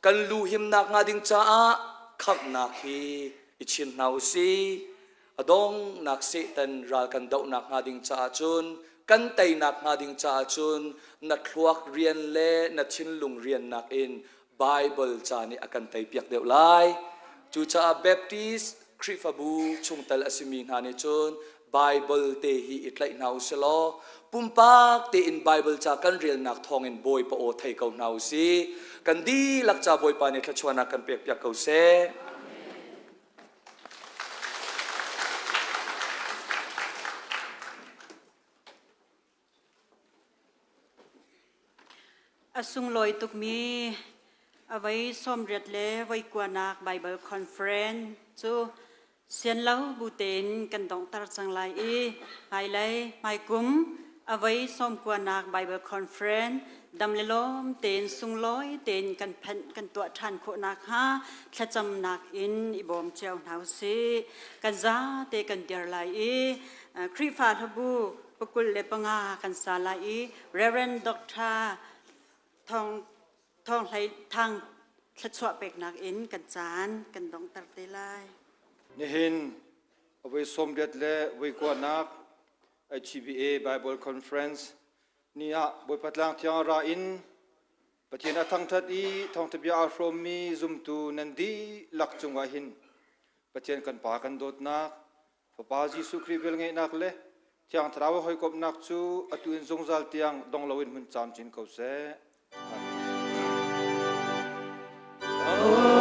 kan lu himnak hnga ding caah khamhnak hi i chin hna u sih. A donghnak Satan ral kan dohnak hnga ding caah cun kan teinak hnga ding caah cun na thluak rian le na thinlung riannak in Bible ca nih a kan teipiak deuh lai. Cucaah Baptist Khrihfabu chungtel a simi hna nih cun Bible te hi i tlaih hna u sih law pumpak tein Bible ca kan relnak thawngin Bawipa aw thei ko hna u sih. Kan dihlak ca Bawipa nih thluachuahnak kan pekpiak ko seh. A sunglawi tukmi a voi 80 le voi kuanak Baibal Conference cu sianlo bu tein kan donghter cang lai i hmailei hmaikum a voi 90nak Baibal Conference dam le lawm tein sunglawi tein kan phanh kan tuah ṭhan khawh nakhnga thlacamnak in i bawm cio hna usih. Kan zate kan dir lai i Khrihfa hlabu pakul le panga kan sa lai i Reverend Dr. Thong Thong Hlei Thang thluachuah peknak in kan caan kan donghter te lai. Nihin a voi 80 le voi kuanak HCBA Bible Conference ni ah Bawipa Tlang Thiang ra in Pathian a thangṭhat i thawngṭha bia aa hrawmmi zumtu nan dihlak cungah hin Pathian kan Pa kan dawtnak, Fapa Jesuh Khrih velngeihnak le Thiang Thlarau a hawikomhnak cu atu in zungzal tiang dong loin hmun camcin ko seh. Amen.